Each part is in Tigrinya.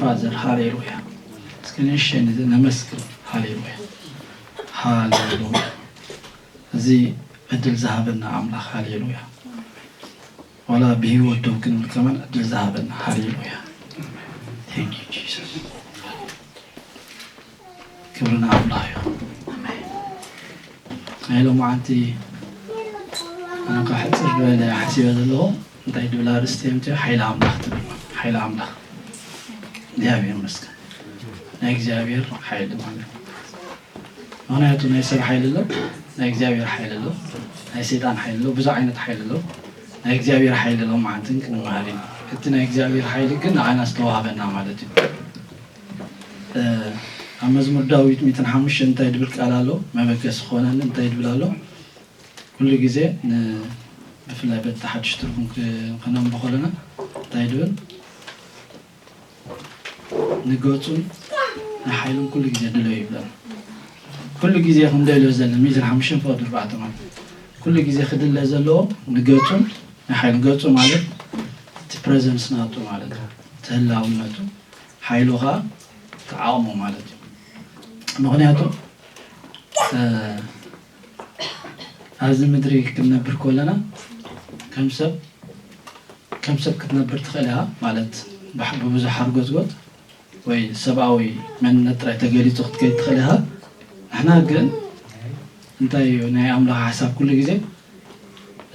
ፋዘር፣ ሃሌሉያ። እስኪ ንእሽተይ ነመስግን። ሃሌሉያ፣ ሃሌሉያ። እዚ ዕድል ዝሃበና ኣምላኽ፣ ሃሌሉያ። ዋላ ብህይወት ደው ክንብል ከማን ዕድል ዝሃበና፣ ሃሌሉያ። Thank you Jesus። ክብሪ ንኣምላኽ ይኹን። ናይ ሎማዓንቲ ኣነ ካብ ሕፅር ዝበለ ሓሲበ ዘለኹ እንታይ ድብል ኣርእስቲ እዮም፣ ሓይሊ ኣምላኽ ትብል። ሓይሊ ኣምላኽ፣ እግዚኣብሔር ይመስገን። ናይ እግዚኣብሔር ሓይሊ ማለት እዩ። ምኽንያቱ ናይ ሰብ ሓይሊ ኣሎ፣ ናይ እግዚኣብሔር ሓይሊ ኣሎ፣ ናይ ሰይጣን ሓይሊ ኣሎ፣ ብዙሕ ዓይነት ሓይሊ ኣሎ። ናይ እግዚኣብሔር ሓይሊ ሎማዓንትን ክንመሃር ኢና። እቲ ናይ እግዚኣብሔር ሓይሊ ግን ንዓና ዝተዋህበና ማለት እዩ። ኣብ መዝሙር ዳዊት ሚእትን ሓሙሽተን እንታይ ድብል ቃል ኣሎ? መበገሲ ክኾነኒ እንታይ ድብል ኣሎ? ኩሉ ግዜ ን-፣ ብፍላይ በቲ ሓድሽ ትርጉም ክ-፣ ክነንብቦ ከለና እንታይ ድብል? ንገጹን ንሓይሉን ኩሉ ግዜ ድለዩ ይብለና። ኩሉ ግዜ ክንደልዮ ዘለና፣ ሚእትን ሓሙሽተን ፍቕዲ ኣርባዕተ ማለት ኩሉ ግዜ ክድለ ዘለዎ ንገጹን ንሓይሉን። ገጹ ማለት እቲ ፕሬዘንስ ናቱ ማለት እዩ፣ እቲ ህላውነቱ፣ ሓይሉ ኸዓ እቲ ዓቕሙ ማለት እዩ። ምኽንያቱ እ፣ ኣብዚ ምድሪ ክንነብር ከለና ከም ሰብ፣ ከም ሰብ ክትነብር ትኽእል ኢኻ ማለት ብሕ-፣ ብብዙሕ ሓርጎጽጎጽ ወይ ሰብኣዊ መንነት ጥራይ ተገሊጹ ክትከይድ ትኽእል ኢኻ። ንሕና ግን እንታይ እዩ ናይ ኣምላኽ ሓሳብ? ኩሉ ግዜ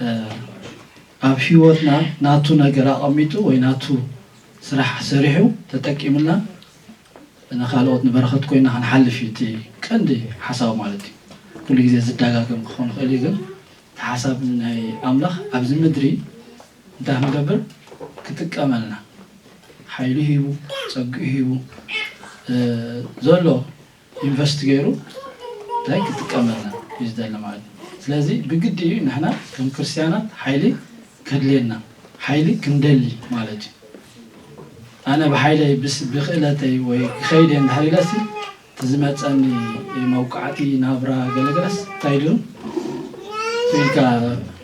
እ፣ ኣብ ህይወትና ናቱ ነገር ኣቐሚጡ ወይ ናቱ ስራሕ ሰሪሑ ተጠቂምና ንኻልኦት ንበረኸት ኮይና ክንሓልፍ እዩ እቲ ቀንዲ ሓሳቡ ማለት እዩ። ኩሉ ግዜ ዝደጋገም ክኸውን ይኽእል እዩ፣ ግን እቲ ሓሳብ ናይ ኣምላኽ ኣብዚ ምድሪ እንታይ ክንገብር? ክጥቀመልና፣ ሓይሉ ሂቡ፣ ጸግኡ ሂቡ፣ እ፣ ዘሎ ኢንቨስት ገይሩ እንታይ ክጥቀመልና እዩ ዝደሊ ማለት እዩ። ስለዚ ብግዲ እዩ ንሕና ከም ክርስትያናት ሓይሊ ከድልየና፣ ሓይሊ ክንደሊ ማለት እዩ። ኣነ ብሓይለይ ብስ-፣ ብክእለተይ ወይ ክኸይድ እየ እንድሕር ኢለሲ፣ እቲ ዝመጸኒ መውቃዕቲ ናብራ ገለገለስ እንታይ ድዩ ኢልካ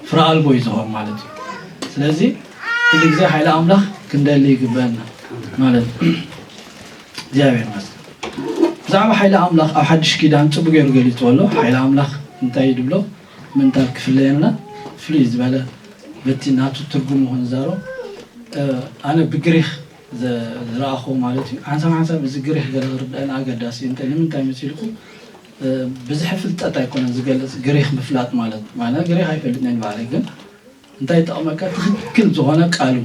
ፍረ ኣልቦ እዩ ዝኸውን ማለት እዩ። ስለዚ ኩሉ ግዜ ሓይሊ ኣምላኽ ክንደሊ ይግበአና ማለት እዩ። እግዚኣብሔር ይመስገን። ብዛዕባ ሓይሊ ኣምላኽ ኣብ ሓድሽ ኪዳን ጽቡቅ ገይሩ ገሊጽዎ ኣሎ። ሓይሊ ኣምላኽ እንታይ እዩ ድብሎ? ምእንታን ክፍለየልና ፍልይ ዝበለ በቲ ናቱ ትርጉሙ ክንዛረብ፣ እ፣ ኣነ ብግሪኽ ዘ-፣ ዝረኣኽዎ ማለት እዩ። ሓንሳብ ሓንሳብ እዚ ግሪኽ ገለ ክርድአና ኣገዳሲ እዩ። እንታይ፣ ንምንታይ መሲልኩም? እ፣ ብዝሒ ፍልጠት ኣይኮነን ዝገልጽ ግሪኽ ምፍላጥ ማለት። ማለት ግሪኽ ኣይፈልጥን እየ ንባዕለይ፣ ግን እንታይ ይጠቕመካ? ትኽክል ዝኾነ ቃሉ፣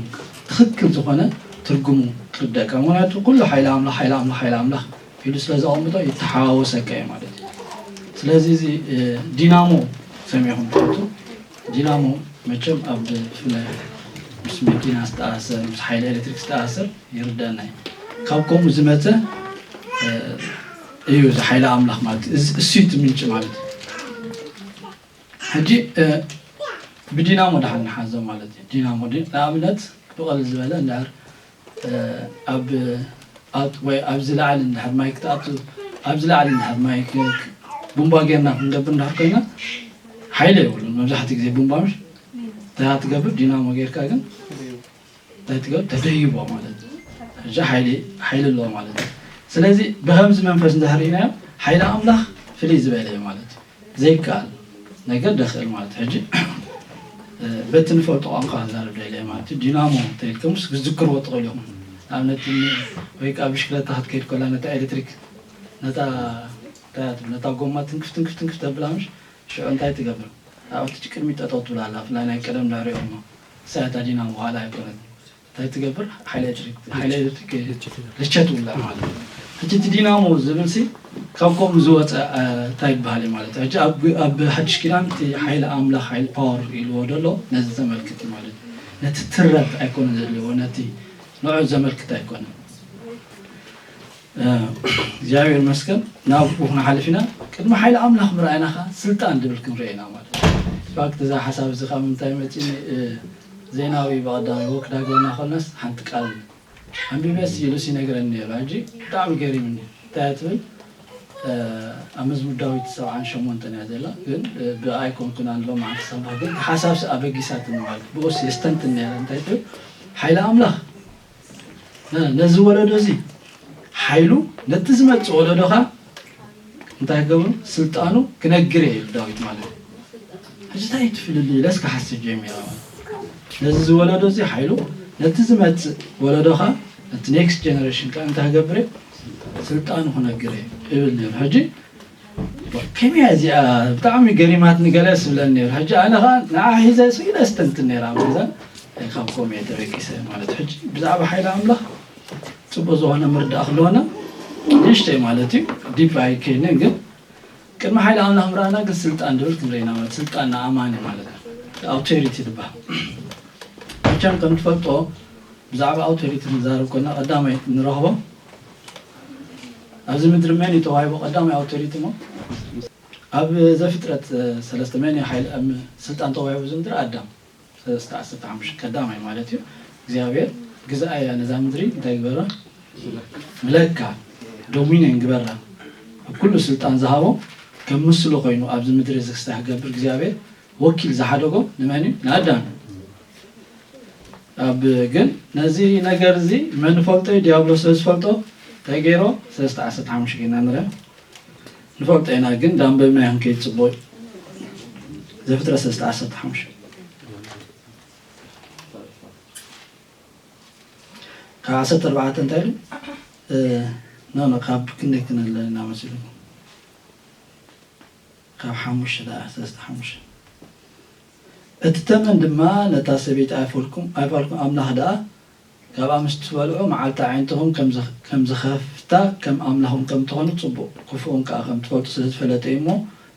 ትኽክል ዝኾነ ትርጉሙ ክርደእካ። ምኽንያቱ ኩሉ ሓይሊ ኣምላኽ፣ ሓይሊ ኣምላኽ፣ ሓይሊ ኣምላኽ ኢሉ ስለ ዘቐምጦ ይተሓዋወሰካ እዩ ማለት እዩ። ስለዚ እዚ፣ እ፣ ዲናሞ ሰሚዕኹም ትፈልጡ? ዲናሞ መቸም ኣብ ብፍላይ ምስ መኪና ዝተኣሳሰር፣ ምስ ሓይሊ ኤሌክትሪክ ዝተኣሳሰር ይርደአና እዩ። ካብ ከምኡ ዝመጸ፣ እ፣ እዩ እዚ ሓይሊ ኣምላኽ ማለት እዩ። እዚ፣ እሱ እዩ እቲ ምንጪ ማለት እዩ። ሕጂ፣ እ፣ ብዲናሞ ድሓን ንሓዞ ማለት እዩ። ዲናሞ ዲ-፣ ንኣብነት ብቐል ዝበለ እንድሕር፣ እ፣ ኣብ፣ ኣብ፣ ወይ ኣብዚ ላዕሊ እንድሕር ማይ ክትኣቱ፣ ኣብዚ ላዕሊ እንድሕር ማይ ክ-፣ ክ-፣ ቡምባ ጌርና ክንገብር እንድሕር ኮይና ሓይሊ የብሉን። መብዛሕትኡ ግዜ ቡምባ ምሽ እንታይ ትገብር? ዲናሞ ጌርካ ግን እንታይ ትገብር? ተደይቦ ማለት እዩ። ሕጂ ሓይሊ፣ ሓይሊ ኣለዎ ማለት እዩ። ስለዚ ብኸምዚ መንፈስ እንድሕር ኢናዮ ሓይሊ ኣምላኽ ፍልይ ዝበለ እዩ ማለት እዩ። ዘይከኣል ነገር ደኽእል ማለት እዩ። ሕጂ፣ እ፣ በቲ ንፈልጦ ቋንቋ ክዛረብ ደልየ ማለት እዩ። ዲናሞ እንተኢልኩምስ ክትዝክርዎ ትኽእሉ ኢኹም። ንኣብነት፣ ወይ ከዓ ብሽክለታ ክትከይድ ከላ ነታ ኤሌክትሪክ፣ ነታ፣ እንታይ እያ ትብል፣ ነታ ጎማ ትንክፍ፣ ትንክፍ፣ ትንክፍ ተብላ ምሽ፣ ሽዑ እንታይ ትገብር? ኣብቲ ቅድሚት ጠጠው ትብል ኣላ፣ ብፍላይ ናይ ቀደም ንዕሪኦም እሞ። እሳ እታ ዲናሞ ካልእ ኣይኮነትን። እንታይ ትገብር? ሓይሊ ኤሌክትሪክ፣ ሓይሊ ኤሌክትሪክ ልቸት ውላዕ ማለት እዩ። ሕጂ እቲ ዲናሞ ዝብል ሲ ካብ ከምኡ ዝወፀ፣ እ፣ እንታይ ይበሃል እዩ ማለት እዩ። ሕጂ ኣብ፣ ኣብ ሓድሽ ኪዳን እቲ ሓይሊ ኣምላኽ፣ ሓይሊ ፓወር ኢልዎ ዘሎ ነዚ ዘመልክት እዩ ማለት እዩ። ነቲ ትረት ኣይኮነን ዘድልዎ፣ ነቲ ንዑ ዘመልክት ኣይኮነን። እ፣ እግዚኣብሔር ይመስገን ናብኡ ክንሓልፍ ኢና። ቅድሚ ሓይሊ ኣምላኽ ምርኣይና ኸዓ ስልጣን ድብል ክንርኢ ኢና ማለት እዩ። ኢንፋክት እዛ ሓሳብ እዚ ካብ ምንታይ መፂኒ፣ እ፣ ዜናዊ ብቐዳማይ ወክ ዳገበና ከለናስ ሓንቲ ቃል ኣንቢበስ ኢሉስ ይነግረኒ ነይሩ። ሕጂ ብጣዕሚ ገሪምኒ። እንታይ እያ ትብል? እ፣ ኣብ መዝሙር ዳዊት ሰብዓን ሸሞንተን እያ ዘላ፣ ግን፣ እ፣ ብኣይ ኮንኩን ኣንሎ መዓልቲ ሰንበት፣ ግን ሓሳብስ ኣበጊሳትኒ ማለት ብኡስ የስተንትን ነይረ። እንታይ ትብል? ሓይሊ ኣምላኽ ነ-፣ ነዚ ወለዶ እዚ ሓይሉ ነቲ ዝመጽእ ወለዶኻ እንታይ ክገብሩ? ስልጣኑ ክነግር እየ ኢሉ ዳዊት ማለት እዩ። ሕጂ እንታይ ትፍልልይ ኢለስ ክሓስብ ጀሚረ ማለት እዩ። ነዚ ዝወለዶ እዚ ሓይሉ ነቲ ዝመጽእ ወለዶኻ ነቲ ኔክስት ጀነሬሽን ከ እንታይ ክገብር እየ? ስልጣኑ ክነግር እየ እብል ነይሩ። ሕጂ ከመይ እያ እዚኣ ብጣዕሚ ገሪማትኒ ገለ ስብለኒ ነይሩ። ሕጂ ኣነ ኸዓ ንዓ ሒዘ ስኢለ ስተንትን ነይራ ኣብ ገዛ ካብ ከምኡ እየ ተበጊሰ ማለት እዩ። ሕጂ ብዛዕባ ሓይሊ ኣምላኽ ጽቡቅ ዝኾነ ምርዳእ ክህልወና ንእሽተይ ማለት እዩ ዲፕ ኣይከይድን ግን ቅድሚ ሓይሊ ኣምላኽ ምርኣና ግን ስልጣን ድብል ክንርኢ ኢና ማለት ስልጣን ንኣማኒ ማለት እዩ ኣውቶሪቲ ዝበሃል መቸም ከም ትፈልጦ ብዛዕባ ኣውቶሪቲ ክንዛረብ ኮና ቀዳማይ ንረኽቦ ኣብዚ ምድሪ መን እዩ ተዋሂቡ ቀዳማይ ኣውቶሪቲ ሞ ኣብ ዘፍጥረት ሰለስተ መን እዩ ሓይሊ ስልጣን ተዋሂቡ እዚ ምድሪ ኣዳም ሰለስተ ዓሰርተ ሓሙሽተ ቀዳማይ ማለት እዩ እግዚኣብሔር ግዛኣያ ነዛ ምድሪ እንታይ ግበራ ምለካ ዶሚኒየን ግበራ ኣብ ኩሉ ስልጣን ዝሃቦ ከም ምስሉ ኮይኑ ኣብዚ ምድሪ እዚ ክስታይ ክገብር እግዚኣብሔር ወኪል ዝሓደጎ ንመን እዩ ንኣዳም ኣብ ግን ነዚ ነገር እዚ መን ፈልጦ እዩ ዲያብሎስ ስለ ዝፈልጦ እንታይ ገይሮ ሰለስተ ዓሰርተ ሓሙሽተ ጌና ንረ ንፈልጦ ኢና ግን ዳንበብና ይኹን ከይትፅቦ ዘፍጥረት ሰለስተ ዓሰርተ ሓሙሽተ ካብ ዓሰርተ ኣርባዕተ እንታይ ኢሉ ኖ ኖ ካብ ክንደይ ክነለ ኢና መሲሉ ካብ ሓሙሽተ ደኣ ሰለስተ ሓሙሽተ እቲ ተመን ድማ ነታ ሰበይቲ ኣይፈልኩም ኣይፋልኩም ኣምላኽ ደኣ ካብኣ ምስ ትበልዑ መዓልቲ ኣዒንትኹም ከም ዝኸፍታ ከም ኣምላኹም ከም ትኾኑ ጽቡቕ ክፉእን ከኣ ከም ትፈልጡ ስለ ዝፈለጠ እዩ እሞ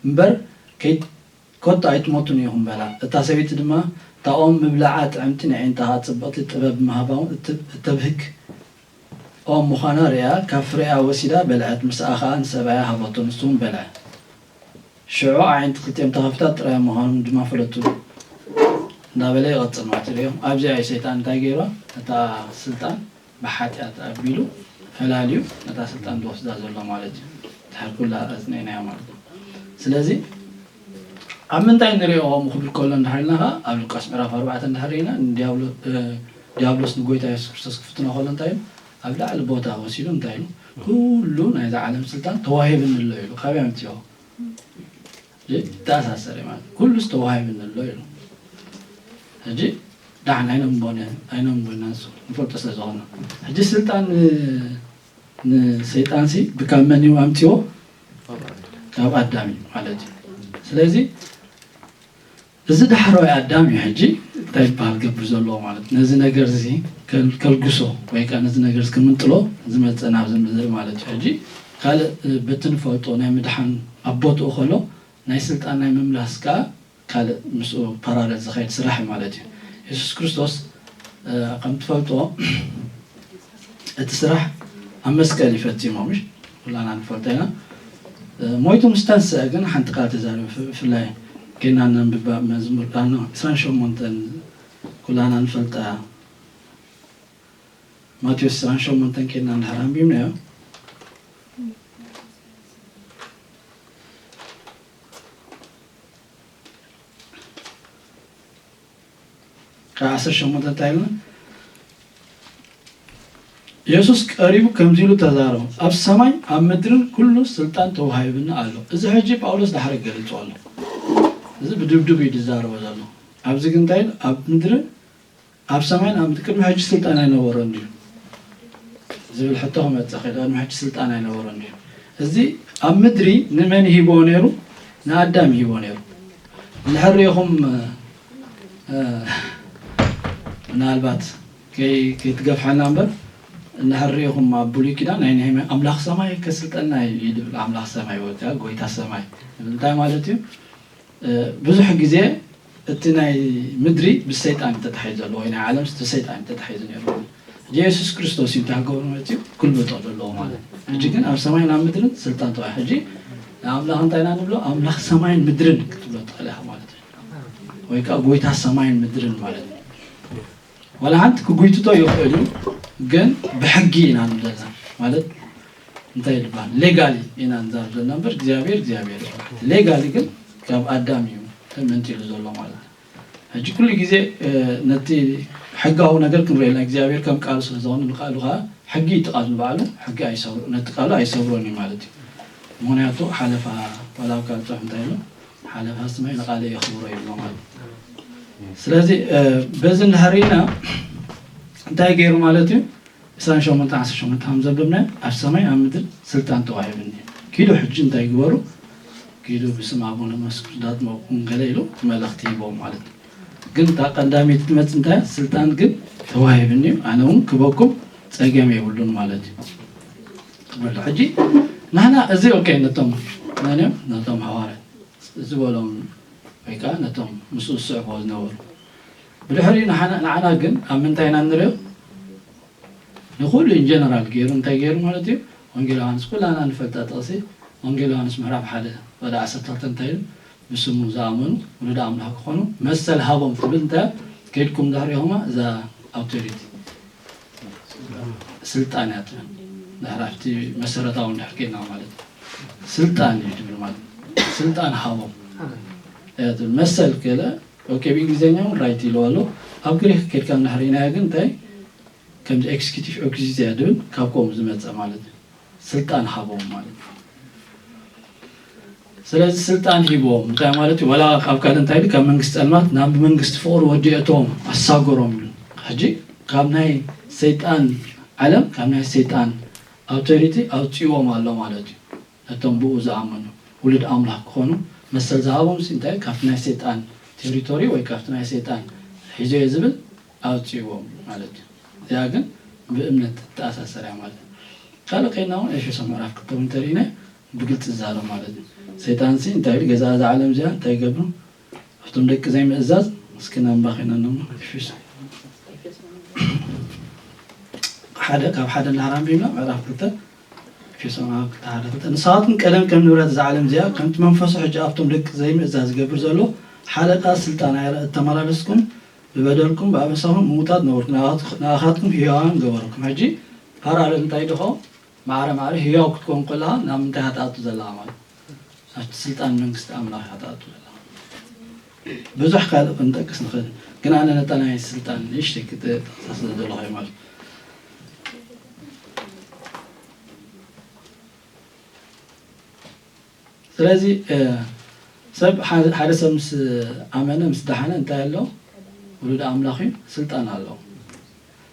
እምበር ከይት ኮታ ኣይትሞቱን ኢኹም በላ። እታ ሰበይቲ ድማ እታ ኦም ምብላዓ ጥዕምቲ ንኣዒንትኻ ጽብቕቲ ጥበብ ምሃባ እውን እተብህግ ኦም ምዃና ርእያ፣ ካብ ፍሬኣ ወሲዳ በልዐት፣ ምስኣ ኸኣ ንሰብኣያ ሃበቶ፣ ንሱ እውን በልዐ። ሽዑ ኣዒንቲ ክልቲኦም ተኸፊታ ጥራዮም ምዃኖም ድማ ፈለጡ እንዳበለ ይቐጽል ማለት እዩ። ርኢኹም? ኣብዚኣ እዩ ሰይጣን እንታይ ገይርዋ? እታ ስልጣን ብሓጢኣት ኣቢሉ ፈላልዩ ነታ ስልጣን ዝወስዳ ዘሎ ማለት እዩ። ድሕር ኩላ ኣጽኒዕናያ ማለት እዩ። ስለዚ ኣብ ምንታይ ንሪኦ ከምኡ ክብል ከሎ እንድሕር ኢልና ከዓ ኣብ ሉቃስ ምዕራፍ ኣርባዕተ እንድሕር ርኢና ንዲያብሎ- እ፣ ዲያብሎስ ንጎይታ የሱስ ክርስቶስ ክፍትኖ ከሎ እንታይ ኢሉ ኣብ ላዕሊ ቦታ ወሲዱ እንታይ ኢሉ ኩሉ ናይዛ ዓለም ስልጣን ተዋሂብኒ ኣሎ ኢሉ ካበይ ኣምፅኦ ይተኣሳሰር እዩ ማለት ኩሉስ ተዋሂብኒ ኣሎ ኢሉ ሕጂ ዳሕን ኣይነንቦነ ኣይነንቦነ ንሱ ንፈልጦ ስለ ዝኾነ ሕጂ ስልጣን ንሰይጣንሲ ብካብ መን እዩ ኣምፅዎ ካብ ኣዳም እዩ ማለት እዩ ስለዚ እዚ ዳሕራዋይ ኣዳም እዩ ሕጂ እንታይ ይበሃል ገብር ዘለዎ ማለት ነዚ ነገር እዚ ከልግሶ ወይ ከዓ ነዚ ነገር እዚ ክምንጥሎ ዝመፀ ናብዚ ምድሪ ማለት እዩ ሕጂ ካልእ በቲ ንፈልጦ ናይ ምድሓን ኣብ ቦትኡ ከሎ ናይ ስልጣን ናይ ምምላስ ከዓ ካልእ ምስኡ ፓራለል ዝኸይድ ስራሕ ማለት እዩ የሱስ ክርስቶስ ከም ትፈልጥዎ እቲ ስራሕ ኣብ መስቀል እዩ ፈፂሞ ምሽ ኩላና ንፈልጦ ኢና ሞይቱ ምስ ተንስአ ግን ሓንቲ ቃል ተዛሪቡ ብፍላይ ጌና ነንብባ መዝሙር ዳኖ ዕስራን ሸሞንተን ኩላና ንፈልጣ ማቴዎስ ዕስራን ሸሞንተን ኬድና እንድሕር ኣንቢብናዮ ካብ ዓሰርተ ሸሞንተ እንታይ ኢልና የሱስ ቀሪቡ ከምዚ ኢሉ ተዛረቡ ኣብ ሰማይ ኣብ ምድርን ኩሉ ስልጣን ተዋሂብኒ ኣሎ እዚ ሕጂ ጳውሎስ ዳሕረ ገሊጹ ኣሎ እዚ ብድብድብ እዩ ዝዛረቦ ዘሎ ኣብዚ ግን እንታይ ኣብ ምድርን ኣብ ሰማይን ኣብ ቅድሚ ሕጂ ስልጣን ኣይነበሮን ድዩ ዝብል ሕቶ ክመፅእ ክእል ቅድሚ ሕጂ ስልጣን ኣይነበሮን ድዩ እዚ ኣብ ምድሪ ንመን ይሂቦ ነይሩ ንኣዳም ይሂቦ ነይሩ እንድሕር ሪኢኹም ምናልባት ከይትገፍሐና እምበር እንድሕር ሪኢኹም ኣብ ብሉይ ኪዳን ናይ ነህምያ ኣምላኽ ሰማይ ከስልጠና እዩ ድብል ኣምላኽ ሰማይ ወይ ከዓ ጎይታ ሰማይ እንታይ ማለት እዩ ብዙሕ ግዜ እቲ ናይ ምድሪ ብሰይጣን እዩ ተታሒዙ ዘሎ ወይ ናይ ዓለም ብሰይጣን እዩ ተታሒዙ ነይሩ። ሕጂ የሱስ ክርስቶስ እዩ እንታይ ክገብሩ መፅኡ ክልብጦ ዘለዎ ማለት እዩ። ሕጂ ግን ኣብ ሰማይን ኣብ ምድርን ስልጣን ተዋሂቡ። ሕጂ ንኣምላኽ እንታይ ኢና ንብሎ? ኣምላኽ ሰማይን ምድርን ክትብሎ ትኽእል ኢኻ ማለት እዩ። ወይ ከዓ ጎይታ ሰማይን ምድርን ማለት እዩ። ዋላ ሓንቲ ክጉይትቶ ይኽእል እዩ፣ ግን ብሕጊ ኢና ንብለና ማለት እንታይ ይባሃል ሌጋሊ ኢና ንዛረብ ዘለና እምበር እግዚኣብሔር እግዚኣብሔር እዩ። ሌጋሊ ግን ካብ ኣዳም እዩ ተመንጢሉ ዘሎ ማለት እዩ። ሕጂ ኩሉ ግዜ ነቲ ሕጋዊ ነገር ክንሪኦ ኢና እግዚኣብሔር ከም ቃሉ ስለ ዝኾነ ንቃሉ ከዓ ሕጊ እዩ እቲ ቃል ንባዕሉ፣ ሕጊ ኣይሰብሮ፣ ነቲ ቃሉ ኣይሰብሮን እዩ ማለት እዩ። ምኽንያቱ ሓለፋ ዋላ ኣብ ካልእ ጽሑፍ እንታይ ኢሉ? ሓለፋ ስመይ ንቃለይ የኽብሮ ይብሎ ማለት እዩ። ስለዚ፣ እ፣ በዚ እንድሕር ርኢና እንታይ ገይሩ ማለት እዩ? ዕስራን ሸሞንተን ዓሰርተ ሸሞንተ ከም ዘንበብናዮ፣ ኣብ ሰማይ ኣብ ምድሪ ስልጣን ተዋሂቡኒ። ኪዱ ሕጂ እንታይ ግበሩ? ኪዱ ብስም ኣቡነ መንፈስ ቅዱስ እንዳጥመቕኩም ገለ ኢሉ መልእኽቲ ሂቦም ማለት እዩ። ግን እታ ቀዳመይቲ ትመጽእ እንታይ? ስልጣን ግን ተዋሂብኒ እዩ፣ ኣነ እውን ክበኩም ጸገም የብሉን ማለት እዩ። በሉ፣ ሕጂ ንሕና እዚ ኦኬ፣ ነቶም መን እዮም? ነቶም ሃዋርያት ዝበሎም ወይ ከዓ ነቶም ምስኡ ዝስዕብዎ ዝነበሩ። ብድሕሪኡ ንሓና-፣ ንዓና ግን ኣብ ምንታይ ኢና ንሪኦ? ንኹሉ ኢን ጀነራል ገይሩ እንታይ ገይሩ ማለት እዩ? ወንጌል ዮሃንስ ኩላና ንፈልጣ ጥቕሲ፣ ወንጌል ዮሃንስ ምዕራፍ ሓደ ወደ ዓሰርተ ክልተ እንታይ ኢሉ? ብስሙ ዝኣመኑ ውሉድ ኣምላኽ ክኾኑ መሰል ሃቦም ትብል እንታይ? ከይድኩም ድሕሪኹማ እዛ ኣውቶሪቲ ስልጣን እያ ትብል። ድሕሪ ኣብቲ መሰረታዊ እንድሕር ከይድና ማለት እዩ። ስልጣን እዩ ትብል ማለት እዩ። ስልጣን ሃቦም እያ ትብል። መሰል ገለ፣ ኦኬ፣ ብእንግሊዝኛ እውን ራይት ኢልዎ ኣሎ። ኣብ ግሪክ ከይድካ እንድሕር ርኢናዮ ግን እንታይ ከምዚ ኤክስኪዩቲቭ ኦክሲዚያ ድብል ካብ ከምኡ ዝመጸ ማለት እዩ። ስልጣን ሃቦም ማለት እዩ። ስለዚ ስልጣን ሂቦም እንታይ ማለት እዩ? ዋላ ካብ ካልእ እንታይ ኢሉ? ካብ መንግስቲ ጸልማት ናብ መንግስቲ ፍቕሪ ወዲ እቶም ኣሳገሮም ኢሉ። ሕጂ ካብ ናይ ሰይጣን ዓለም፣ ካብ ናይ ሰይጣን ኣውቶሪቲ ኣውጽእዎም ኣሎ ማለት እዩ። ነቶም ብኡ ዝኣመኑ ውሉድ ኣምላኽ ክኾኑ መሰል ዝሃቦም ሲ እንታይ? ካብቲ ናይ ሰይጣን ቴሪቶሪ ወይ ካብቲ ናይ ሰይጣን ሒዞ እየ ዝብል ኣውጽእዎም ማለት እዩ። እዚኣ ግን ብእምነት ትተኣሳሰር እያ ማለት እዩ። ካልእ ከይድና እውን ኤፌሶ ምዕራፍ ክልተ እውን እንተርኢና ብግልጺ ዝዛረብ ማለት እዩ። ሰይጣን ሲ እንታይ ኢሉ? ገዛ እዛ ዓለም እዚኣ እንታይ ይገብሩ? ኣብቶም ደቂ ዘይምእዛዝ። እስኪ ነንባ ከይና ነሞ ኤፌሶ ሓደ ካብ ሓደ እናሃር ኣንቢብና ምዕራፍ ክልተ ኤፌሶ ምዕራፍ ክልተ ሓደ ክልተ ንስኻትኩም ቀደም ከም ንብረት እዛ ዓለም እዚኣ ከምቲ መንፈሱ ሕጂ ኣብቶም ደቂ ዘይምእዛዝ ዝገብር ዘሎ ሓለቃ ስልጣን ኣየረ እተመላለስኩም ብበደልኩም ብኣበሳኹም ምዉታት ነበርኩም፣ ንኣኻትኩም ህያዋን ገበረኩም። ሕጂ ፓራለል እንታይ ድኾ? ማዕረ ማዕረ ህያው ክትኮን ከለኻ ናብ ምንታይ እያ ትኣቱ ዘለኻ ማለት? ኣብቲ ስልጣን መንግስቲ ኣምላኽ እያ ትኣቱ ዘለኻ። ብዙሕ ካልእ ክንጠቅስ ንኽእል፣ ግን ኣነ ነታ ናይ ስልጣን ንእሽተይ ክጠቕሳ ስለ ዘለኹ እየ ማለት። ስለዚ፣ እ፣ ሰብ፣ ሓደ፣ ሓደ ሰብ ምስ ኣመነ፣ ምስ ደሓነ እንታይ ኣለዎ? ውሉድ ኣምላኽ እዩ፣ ስልጣን ኣለዎ።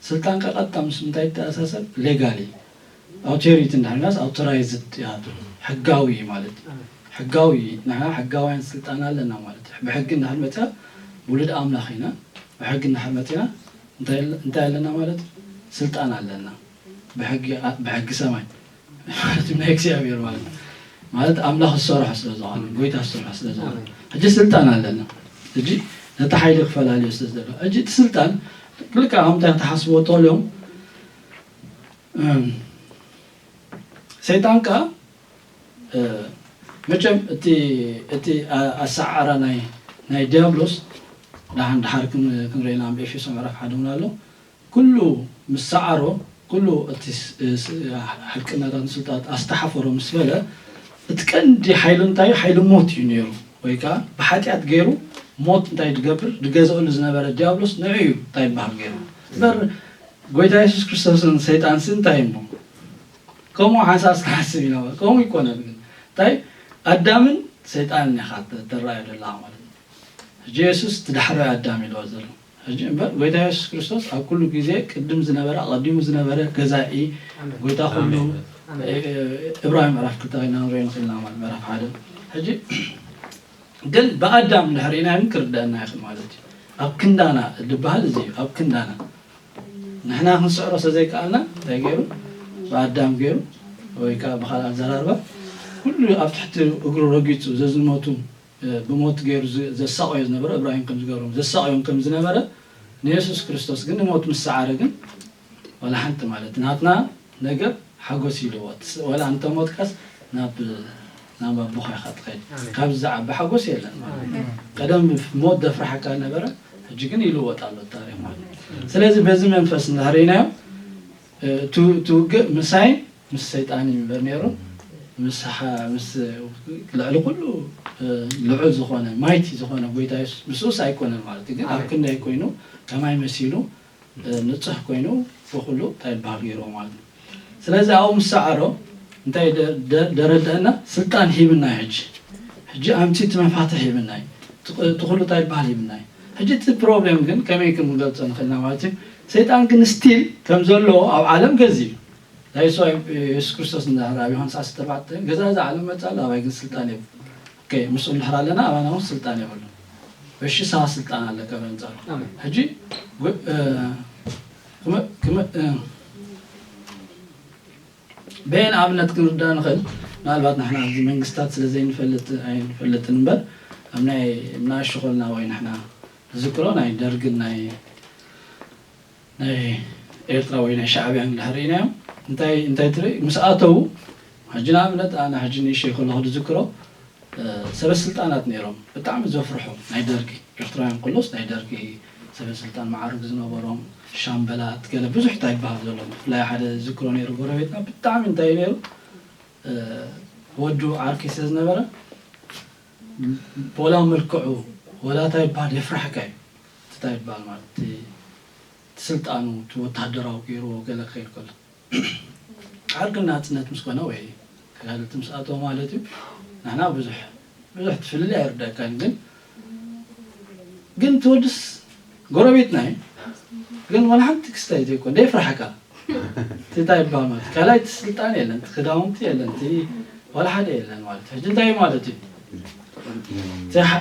ስልጣን ከ ቀጥታ ምስ ምንታይ ይተኣሳሰር? ሌጋሊ። ኣውቶሪቲ እንድሕር ኢልናስ ኣውቶራይዝድ እያ፣ ሕጋዊ ማለት እዩ። ሕጋዊ፣ ንሕና ሕጋውያን ስልጣን ኣለና ማለት እዩ። ብሕጊ እንድሕር መፅና ውሉድ ኣምላኽ ኢና። ብሕጊ እንድሕር መፂና እንታይ ኣለ-፣ እንታይ ኣለና ማለት እዩ? ስልጣን ኣለና። ብሕጊ፣ ብሕጊ ሰማይ ማለት እዩ፣ ናይ እግዚኣብሔር ማለት እዩ። ማለት ኣምላኽ ዝሰርሖ ስለ ዝኾነ፣ ጎይታ ዝሰርሖ ስለ ዝኾነ። ሕጂ ስልጣን ኣለና። ሕጂ ነቲ ሓይሊ ክፈላልዮ ስለ ዝደሎ። ሕጂ እቲ ስልጣን ልክዕ ከምታ ተሓስቦ ተልዮም፣ እም፣ ሰይጣን ከኣ፣ እ፣ መቸም እቲ፣ እቲ ኣ-፣ ኣሰዓዕራ ናይ፣ ናይ ዲያብሎስ ደሓን ደሓር ክን-፣ ክንርእየና ኣብ ኤፌሶ ምዕራፍ ሓደ እውን ኣሎ። ኩሉ ምስ ሰዓሮ፣ ኩሉ እቲ ስ-፣ ስ-፣ ሕልቅናታት ስልጣት ኣስተሓፈሮ ምስ በለ፣ እቲ ቀንዲ ሓይሉ እንታይ እዩ? ሓይሊ ሞት እዩ ነይሩ። ወይ ከኣ ብሓጢኣት ገይሩ ሞት እንታይ ድገብር? ድገዝአሉ ዝነበረ ዲያብሎስ ንዑ እዩ እንታይ ይበሃል ገይሩ። እምበር ጎይታ የሱስ ክርስቶስን ሰይጣንሲ እንታይ እሞ? ከምኡ ሓንሳብ እስኪ ሓስብ ኢና። ከምኡ ይኮነን ግን። እንታይ? ኣዳምን ሰይጣንን ኢኻ ተ-፣ ተረኣዮ ዘለኻ ማለት እዩ። ሕጂ የሱስ እቲ ዳሕራዊ ኣዳም ኢልዎ ዘሎ። ሕጂ እምበር ጎይታ የሱስ ክርስቶስ ኣብ ኩሉ ግዜ ቅድም ዝነበረ፣ ኣቐዲሙ ዝነበረ ገዛኢ፣ ኣሜን። ጎይታ ኩሉ፣ ኣሜን። ኣሜን። እ-፣ እ-፣ እብራሂም ምዕራፍ ክልተ ኮይና ንሪኦ ንኽእል ኢና ማለት ምዕራፍ ሓደ። ሕጂ ግን ብኣዳም እንድሕር ርኢናዮ ግን ክርደአና ይኽእል ማለት እዩ። ኣብ ክንዳና ዝበሃል እዚ እዩ፣ ኣብ ክንዳና። ንሕና ክንስዕሮ ስለ ዘይከኣልና እንታይ ገይሩ? ብኣዳም ገይሩ፣ ወይ ከኣ ብኻልእ ኣዘራርባ፣ ኩሉ ኣብ ትሕቲ እግሩ ረጊጹ ዘዝሞቱ፣ እ፣ ብሞት ገይሩ ዝ-፣ ዘሳቐዮ ዝነበረ፣ እብራሂም ከም ዝገብሮም ዘሳቐዮም ከም ዝነበረ፣ ንየሱስ ክርስቶስ ግን ንሞት ምስ ሰዓረ ግን፣ ዋላ ሓንቲ ማለት ናትና ነገር ሓጎስ ይልዎ። ትስ-፣ ዋላ እንተ ሞትካስ ናብ፣ ናብ ኣቦኻ ኢኻ ትኸይድ። ኣሜን። ካብዚ ዝዓቢ ሓጎስ የለን ማለት እዩ። ኣሜን። ቀደም ሞት ዘፍርሓካ ነበረ፣ ሕጂ ግን ይልወጥ ኣሎ ታሪኽ ማለት እዩ። ስለዚ በዚ መንፈስ እንድሕር ርኢናዮ፣ እ፣ እቲ፣ እቲ ውግእ ምሳይ ምስ ሰይጣን እዩ እምበር ነይሩ፣ ምስ ሓ-፣ ምስ ልዕሊ ኩሉ፣ እ፣ ልዑል ዝኾነ፣ ማይቲ ዝኾነ ጎይታ የሱስ ምስኡስ ኣይኮነን ማለት እዩ። ግን ኣብ ኣሜን። ክንደይ ኮይኑ፣ ከማይ መሲሉ፣ እ፣ ንጹህ ኮይኑ ብኹሉ እንታይ ይበሃል ገይርዎ ማለት እዩ። ስለዚ ኣብኡ ምስ ሰዓሮ እንታይ ደ- ደ- ደረደአና? ስልጣን ሂብና እዩ። ሕጂ ሕጂ ኣምፂ እቲ መፋትሕ ሂብና እዩ። እቲ ቅ- እቲ ኩሉ እንታይ ይበሃል ሂብና እዩ። ሕጂ እቲ ፕሮብሌም ግን ከመይ ክንገልፆ ንኽእልና ማለት እዩ። ሰይጣን ግን ስቲል ከም ዘለዎ ኣብ ዓለም ገዚ እዩ። ናይ የሱስ ኣብ- የሱስ ክርስቶስ እንዳ ኣብ ዮሃንስ ዓሰርተ ኣርባዕተ ገዛ እዚ ዓለም መፃ ኣሎ ኣባይ ግን ስልጣን የብ ኦኬ ምስኡ እንድሕር ኣለና ኣባና እውን ስልጣን የብሉ። እሺ ሰባ ስልጣን ኣለካ በንፃሩ። ሕጂ በየን ኣብነት ክንርዳ ንኽእል? ምናልባት ንሕና ኣብዚ መንግስታት ስለ ዘይንፈልጥ ኣይንፈልጥን እምበር ኣብ ናይ ናሽኾልና ወይ ንሕና ንዝክሮ ናይ ደርግን ናይ ናይ ኤርትራ ወይ ናይ ሻዕብያን እንድሕር ኢናዮም እንታይ እንታይ ትርኢ ምስ ኣተዉ ሕጂ ንኣብነት ኣነ ሕጂ ንእሽተይ ከለኹ ዝዝክሮ ሰበ ስልጣናት ነይሮም ብጣዕሚ ዘፍርሑ ናይ ደርጊ ኤርትራውያን ኩሎስ ናይ ደርጊ ሰበ ስልጣን መዓርግ ዝነበሮም ሻምበላት ገለ ብዙሕ እንታይ ይበሃል ዘሎ ብፍላይ ሓደ ዝዝክሮ ነይሩ ጎረቤትና ብጣዕሚ እንታይ ነይሩ ወዱ ዓርኪ ስለ ዝነበረ ወላ መልክዑ ወላ እንታይ ይበሃል የፍራሕካ እዩ እንታይ ይበሃል ማለት እቲ ስልጣኑ እቲ ወታደራዊ ገይርዎ ገለ ክኸይድ ከሎ ዓርኪ ናፅነት ምስ ኮነ ወይ ተጋደልቲ ምስ ኣተወ ማለት እዩ ንሕና ብዙሕ ብዙሕ ትፍልል ኣይርዳእካን ግን ግን ትወድስ ጎረቤትና እዩ ግን ዋላ ሓንቲ ክስታይ ዘይኮን ደይፍራሕካ ትታይ ይባል ማለት ካልኣይ እቲ ስልጣን የለን እቲ ክዳውንቲ የለን እቲ ዋላ ሓደ የለን ማለት ሕጂ እንታይ ማለት እዩ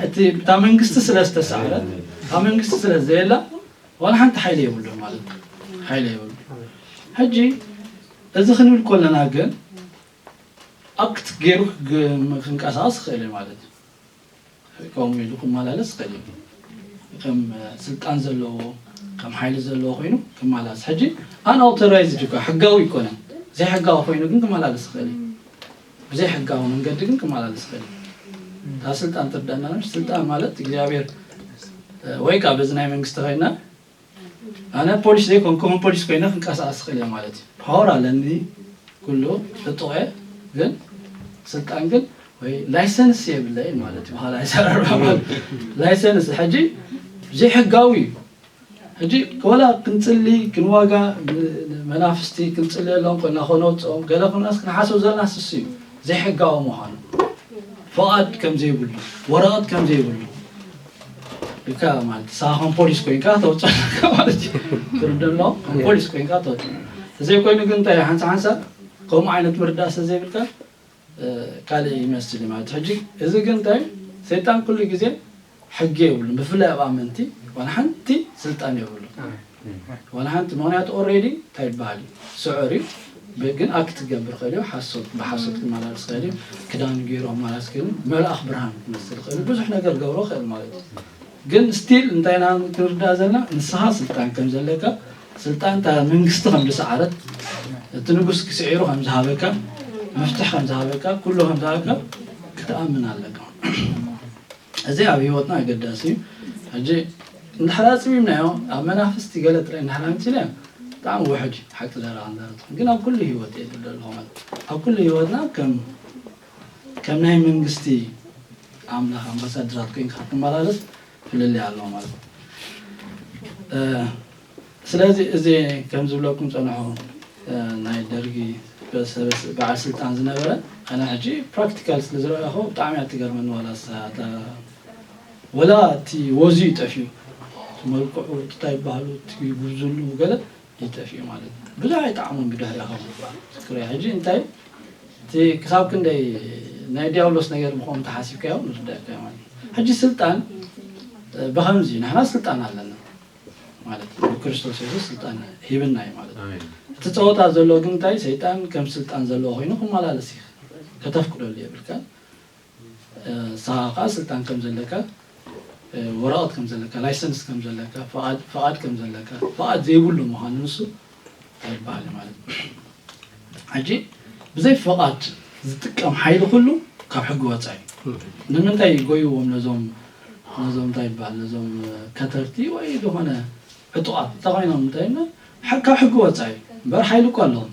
እቲ እታ መንግስቲ ስለ ዝተሳዕረት እታ መንግስቲ ስለ ዘየላ ዋላ ሓንቲ ሓይሊ የብሉን ማለት ሓይሊ የብሉ ሕጂ እዚ ክንብል ከለና ግን ኣክት ገይሩ ክንቀሳቀስ ይኽእል ማለት እዩ ከምኡ ኢሉ ክመላለስ ይኽእል እዩ ከም ስልጣን ዘለዎ ከም ሓይሊ ዘለዎ ኮይኑ ክመላለስ ሕጂ ኣን ኣውቶራይዝድ እኳ ሕጋዊ ይኮነን ዘይሕጋዊ ኮይኑ ግን ክመላለስ ይኽእል እዩ ብዘይ ሕጋዊ መንገዲ ግን ክመላለስ ይኽእል እዩ እታ ስልጣን ትርዳና ስልጣን ማለት እግዚኣብሔር ወይ ከዓ በዚ ናይ መንግስቲ ኮይና ኣነ ፖሊስ ዘይኮንኩ ከም ፖሊስ ኮይነ ክንቀሳቀስ ክእል እየ ማለት እዩ ፓወር ኣለኒ ኩሉ ዕጡቅ እየ ግን ስልጣን ግን ወይ ላይሰንስ የብለይ ማለት እዩ በኋላ ይሰራራ ማለት ላይሰንስ ሕጂ ዘይሕጋዊ እዩ ሕጂ ወላ ክንፅሊ ክንዋጋ መናፍስቲ ክንፅሊ የለዎም ኮይና ከነውፅኦም ገለ ኮይናስ ክንሓስብ ዘለና ስስ እዩ ዘይሕጋዊ ምዃኑ ፍቓድ ከም ዘይብሉ ወረቐት ከም ዘይብሉ ኢልካ ማለት ንስኻ ከም ፖሊስ ኮይንካ ተውፅኦ ኣለካ ማለት እዩ ትርድእ ኣሎ ከም ፖሊስ ኮይንካ ተውፅኦ ተዘይኮይኑ ግን እንታይ ሓንሳ ሓንሳ ከምኡ ዓይነት ምርዳእ ስለ ዘይብልካ ካልእ ይመስል እዩ ማለት ሕጂ እዚ ግን እንታይ ሰይጣን ኩሉ ግዜ ሕጊ የብሉን ብፍላይ ኣብ ኣመንቲ ዋላ ሓንቲ ስልጣን የብሉን ዋላ ሓንቲ ምክንያቱ ኦሬዲ እንታይ ይበሃል እዩ ስዑር እዩ ግን ኣክት ክገብር ክእል እዩ ሓሶት ብሓሶት ክመላለስ ክእል እዩ ክዳን ገይሩ ክመላለስ ክእል እዩ መልኣኽ ብርሃን ክመስል ክእል ብዙሕ ነገር ገብሮ ክእል ማለት እዩ ግን ስቲል እንታይ ኢና ክንርዳእ ዘለና ንስኻ ስልጣን ከም ዘለካ ስልጣን እታ መንግስቲ ከም ዝሰዓረት እቲ ንጉስ ክስዒሩ ከም ዝሃበካ መፍትሕ ከም ዝሃበካ ኩሉ ከም ዝሃበካ ክትኣምን ኣለካ እዚ ኣብ ህይወትና ኣገዳሲ እዩ ሕጂ እንድሕር ኣፅሚምናዮ ኣብ መናፍስቲ ገለ ጥራይ እንድሕር ኣምፂናዮ ብጣዕሚ ውሕድ እዩ ሓቂ ዘረባ እንዳረትኹም ግን ኣብ ኩሉ ህይወት እየ ዝብል ዘለኹ ማለት ኣብ ኩሉ ህይወትና ከም ከም ናይ መንግስቲ ኣምላኽ ኣምባሳደራት ኮይንካ ክትመላለስ ፍልልይ ኣለዎ ማለት ስለዚ እዚ ከም ዝብለኩም ፀንሑ ናይ ደርጊ በዓል ስልጣን ዝነበረ ኣነ ሕጂ ፕራክቲካል ስለ ዝረኣኹ ብጣዕሚ እያ ትገርመኒ ዋላ ወላ እቲ ወዙ ይጠፍዩ መልክዑ እንታይ ይበሃሉ እቲ ጉብዝኑ ገለ ይጠፍዩ ማለት ብዙሕ ኣይጠዓሞም ብድሕሪ ክሪያ ሕጂ እንታይ እቲ ክሳብ ክንደይ ናይ ዲያብሎስ ነገር ምኾኑ ተሓሲብካዮ ንርዳእካ ማለት ሕጂ ስልጣን ብኸምዚ ንሕና ስልጣን ኣለና ማለት ብክርስቶስ የሱስ ስልጣን ሂብና እዩ ማለት እቲ ፀወታ ዘሎ ግን እንታይ ሰይጣን ከም ስልጣን ዘለዎ ኮይኑ ክመላለስ እዩ ከተፍቅደሉ የብልካ ንስኻ ከዓ ስልጣን ከም ዘለካ ወረቐት ከም ዘለካ ላይሰንስ ከም ዘለካ ፍቓድ ከም ዘለካ ፍቓድ ዘይብሉ ምዃኑ ንሱ ኣይበሃል ማለት ሕጂ ብዘይ ፍቓድ ዝጥቀም ሓይሊ ኩሉ ካብ ሕጊ ወፃ እዩ ንምንታይ ጎይዎም ነዞም ነዞም እንታይ ይበሃል ነዞም ከተርቲ ወይ ዝኾነ ዕጡቓት እንተኮይኖም እንታይ ካብ ሕጊ ወፃ እዩ እምበር ሓይሊ እኮ ኣለዎም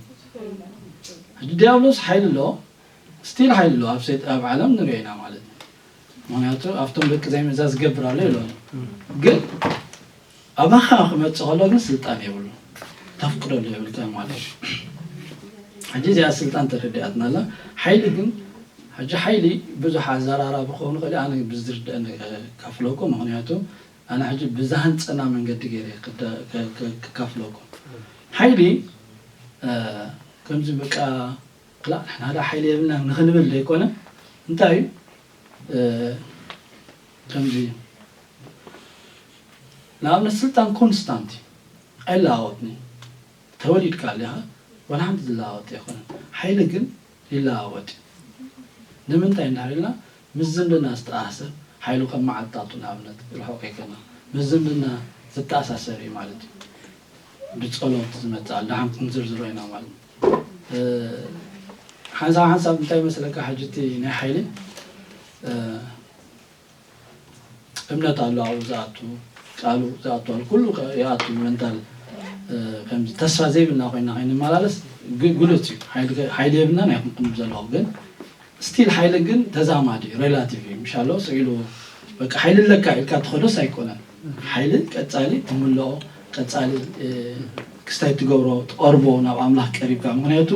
ሕጂ ዲያብሎስ ሓይሊ ኣለዎ ስቲል ሓይሊ ኣለዎ ኣብ ሰይጣ ኣብ ዓለም ንሪኦ ኢና ማለት እዩ ምክንያቱ ኣብቶም ደቂ ዘይምእዛዝ ዝገብር ኣሎ ኢሎም ግን ኣባኻ ክመፅእ ከሎ ግን ስልጣን የብሉ ተፍቅደሉ የብልካ ማለት እዩ ሕጂ እዚኣ ስልጣን ተረዲኣትና ኣላ። ሓይሊ ግን፣ ሕጂ ሓይሊ ብዙሕ ኣዘራራቢ ክኸውን ይኽእል እዩ። ኣነ ብዝርድአኒ ከካፍለኩም፣ ምኽንያቱ ኣነ ሕጂ ብዝሃንጸና መንገዲ ገይረ ክደ-፣ ከ-፣ ከ-፣ ከካፍለኩም። ሓይሊ፣ እ፣ ከምዚ በቃ፣ ክላእ ንሕና ሓደ ሓይሊ የብልና ንኽንብል ዘይኮነ፣ እንታይ እዩ፣ እ፣ ከምዚ፣ ንኣብነት ስልጣን ኮንስታንት እዩ፣ ኣይለዋወጥን እዩ። ተወሊድካ ኣለኻ፣ ዋላ ሓንቲ ዝለዋወጥ ኣይኮነን። ሓይሊ ግን ይለዋወጥ እዩ። ንምንታይ እንድሕር ኢልና፣ ምስ ዝምድና ዝተኣሳሰር ሓይሉ ከም መዓልትታቱ ንኣብነት ርሑቕ ኣይኮነን። ምስ ዝምድና ዝተኣሳሰር እዩ ማለት እዩ። ብጸሎት ዝመጽእ ኣሎ፣ ደሓን ክንዝርዝሮ ኢና ማለት እዩ። እ፣ ሓንሳብ ሓንሳብ እንታይ መስለካ፣ ሕጂ እቲ ናይ ሓይሊ፣ እ፣ እምነት ኣሎ፣ ኣብኡ ዝኣቱ፣ ቃሉ ዝኣቱ ኣሎ፣ ኩሉ ከ-፣ ይኣቱ። መንታል፣ እ፣ ከምዚ ተስፋ ዘይብልና ኮይና ከይንመላለስ ግ-፣ ግሉጽ እዩ። ሓይሊ ከ-፣ ሓይሊ የብልናን ኣይኮንኩን ዘለዎ፣ ግን ስቲል ሓይሊ ግን ተዛማዲ እዩ፣ ሬላቲቭ እዩ። ምሽ ኣሎ ስኢሉ በቃ ሓይሊ ኣለካ ኢልካ ትኸዶስ ኣይኮነን። ሓይሊ ቀጻሊ ትምልኦ፣ ቀጻሊ፣ እ፣ ክስታይ ትገብሮ፣ ትቐርቦ ናብ ኣምላኽ ቀሪብካ። ምኽንያቱ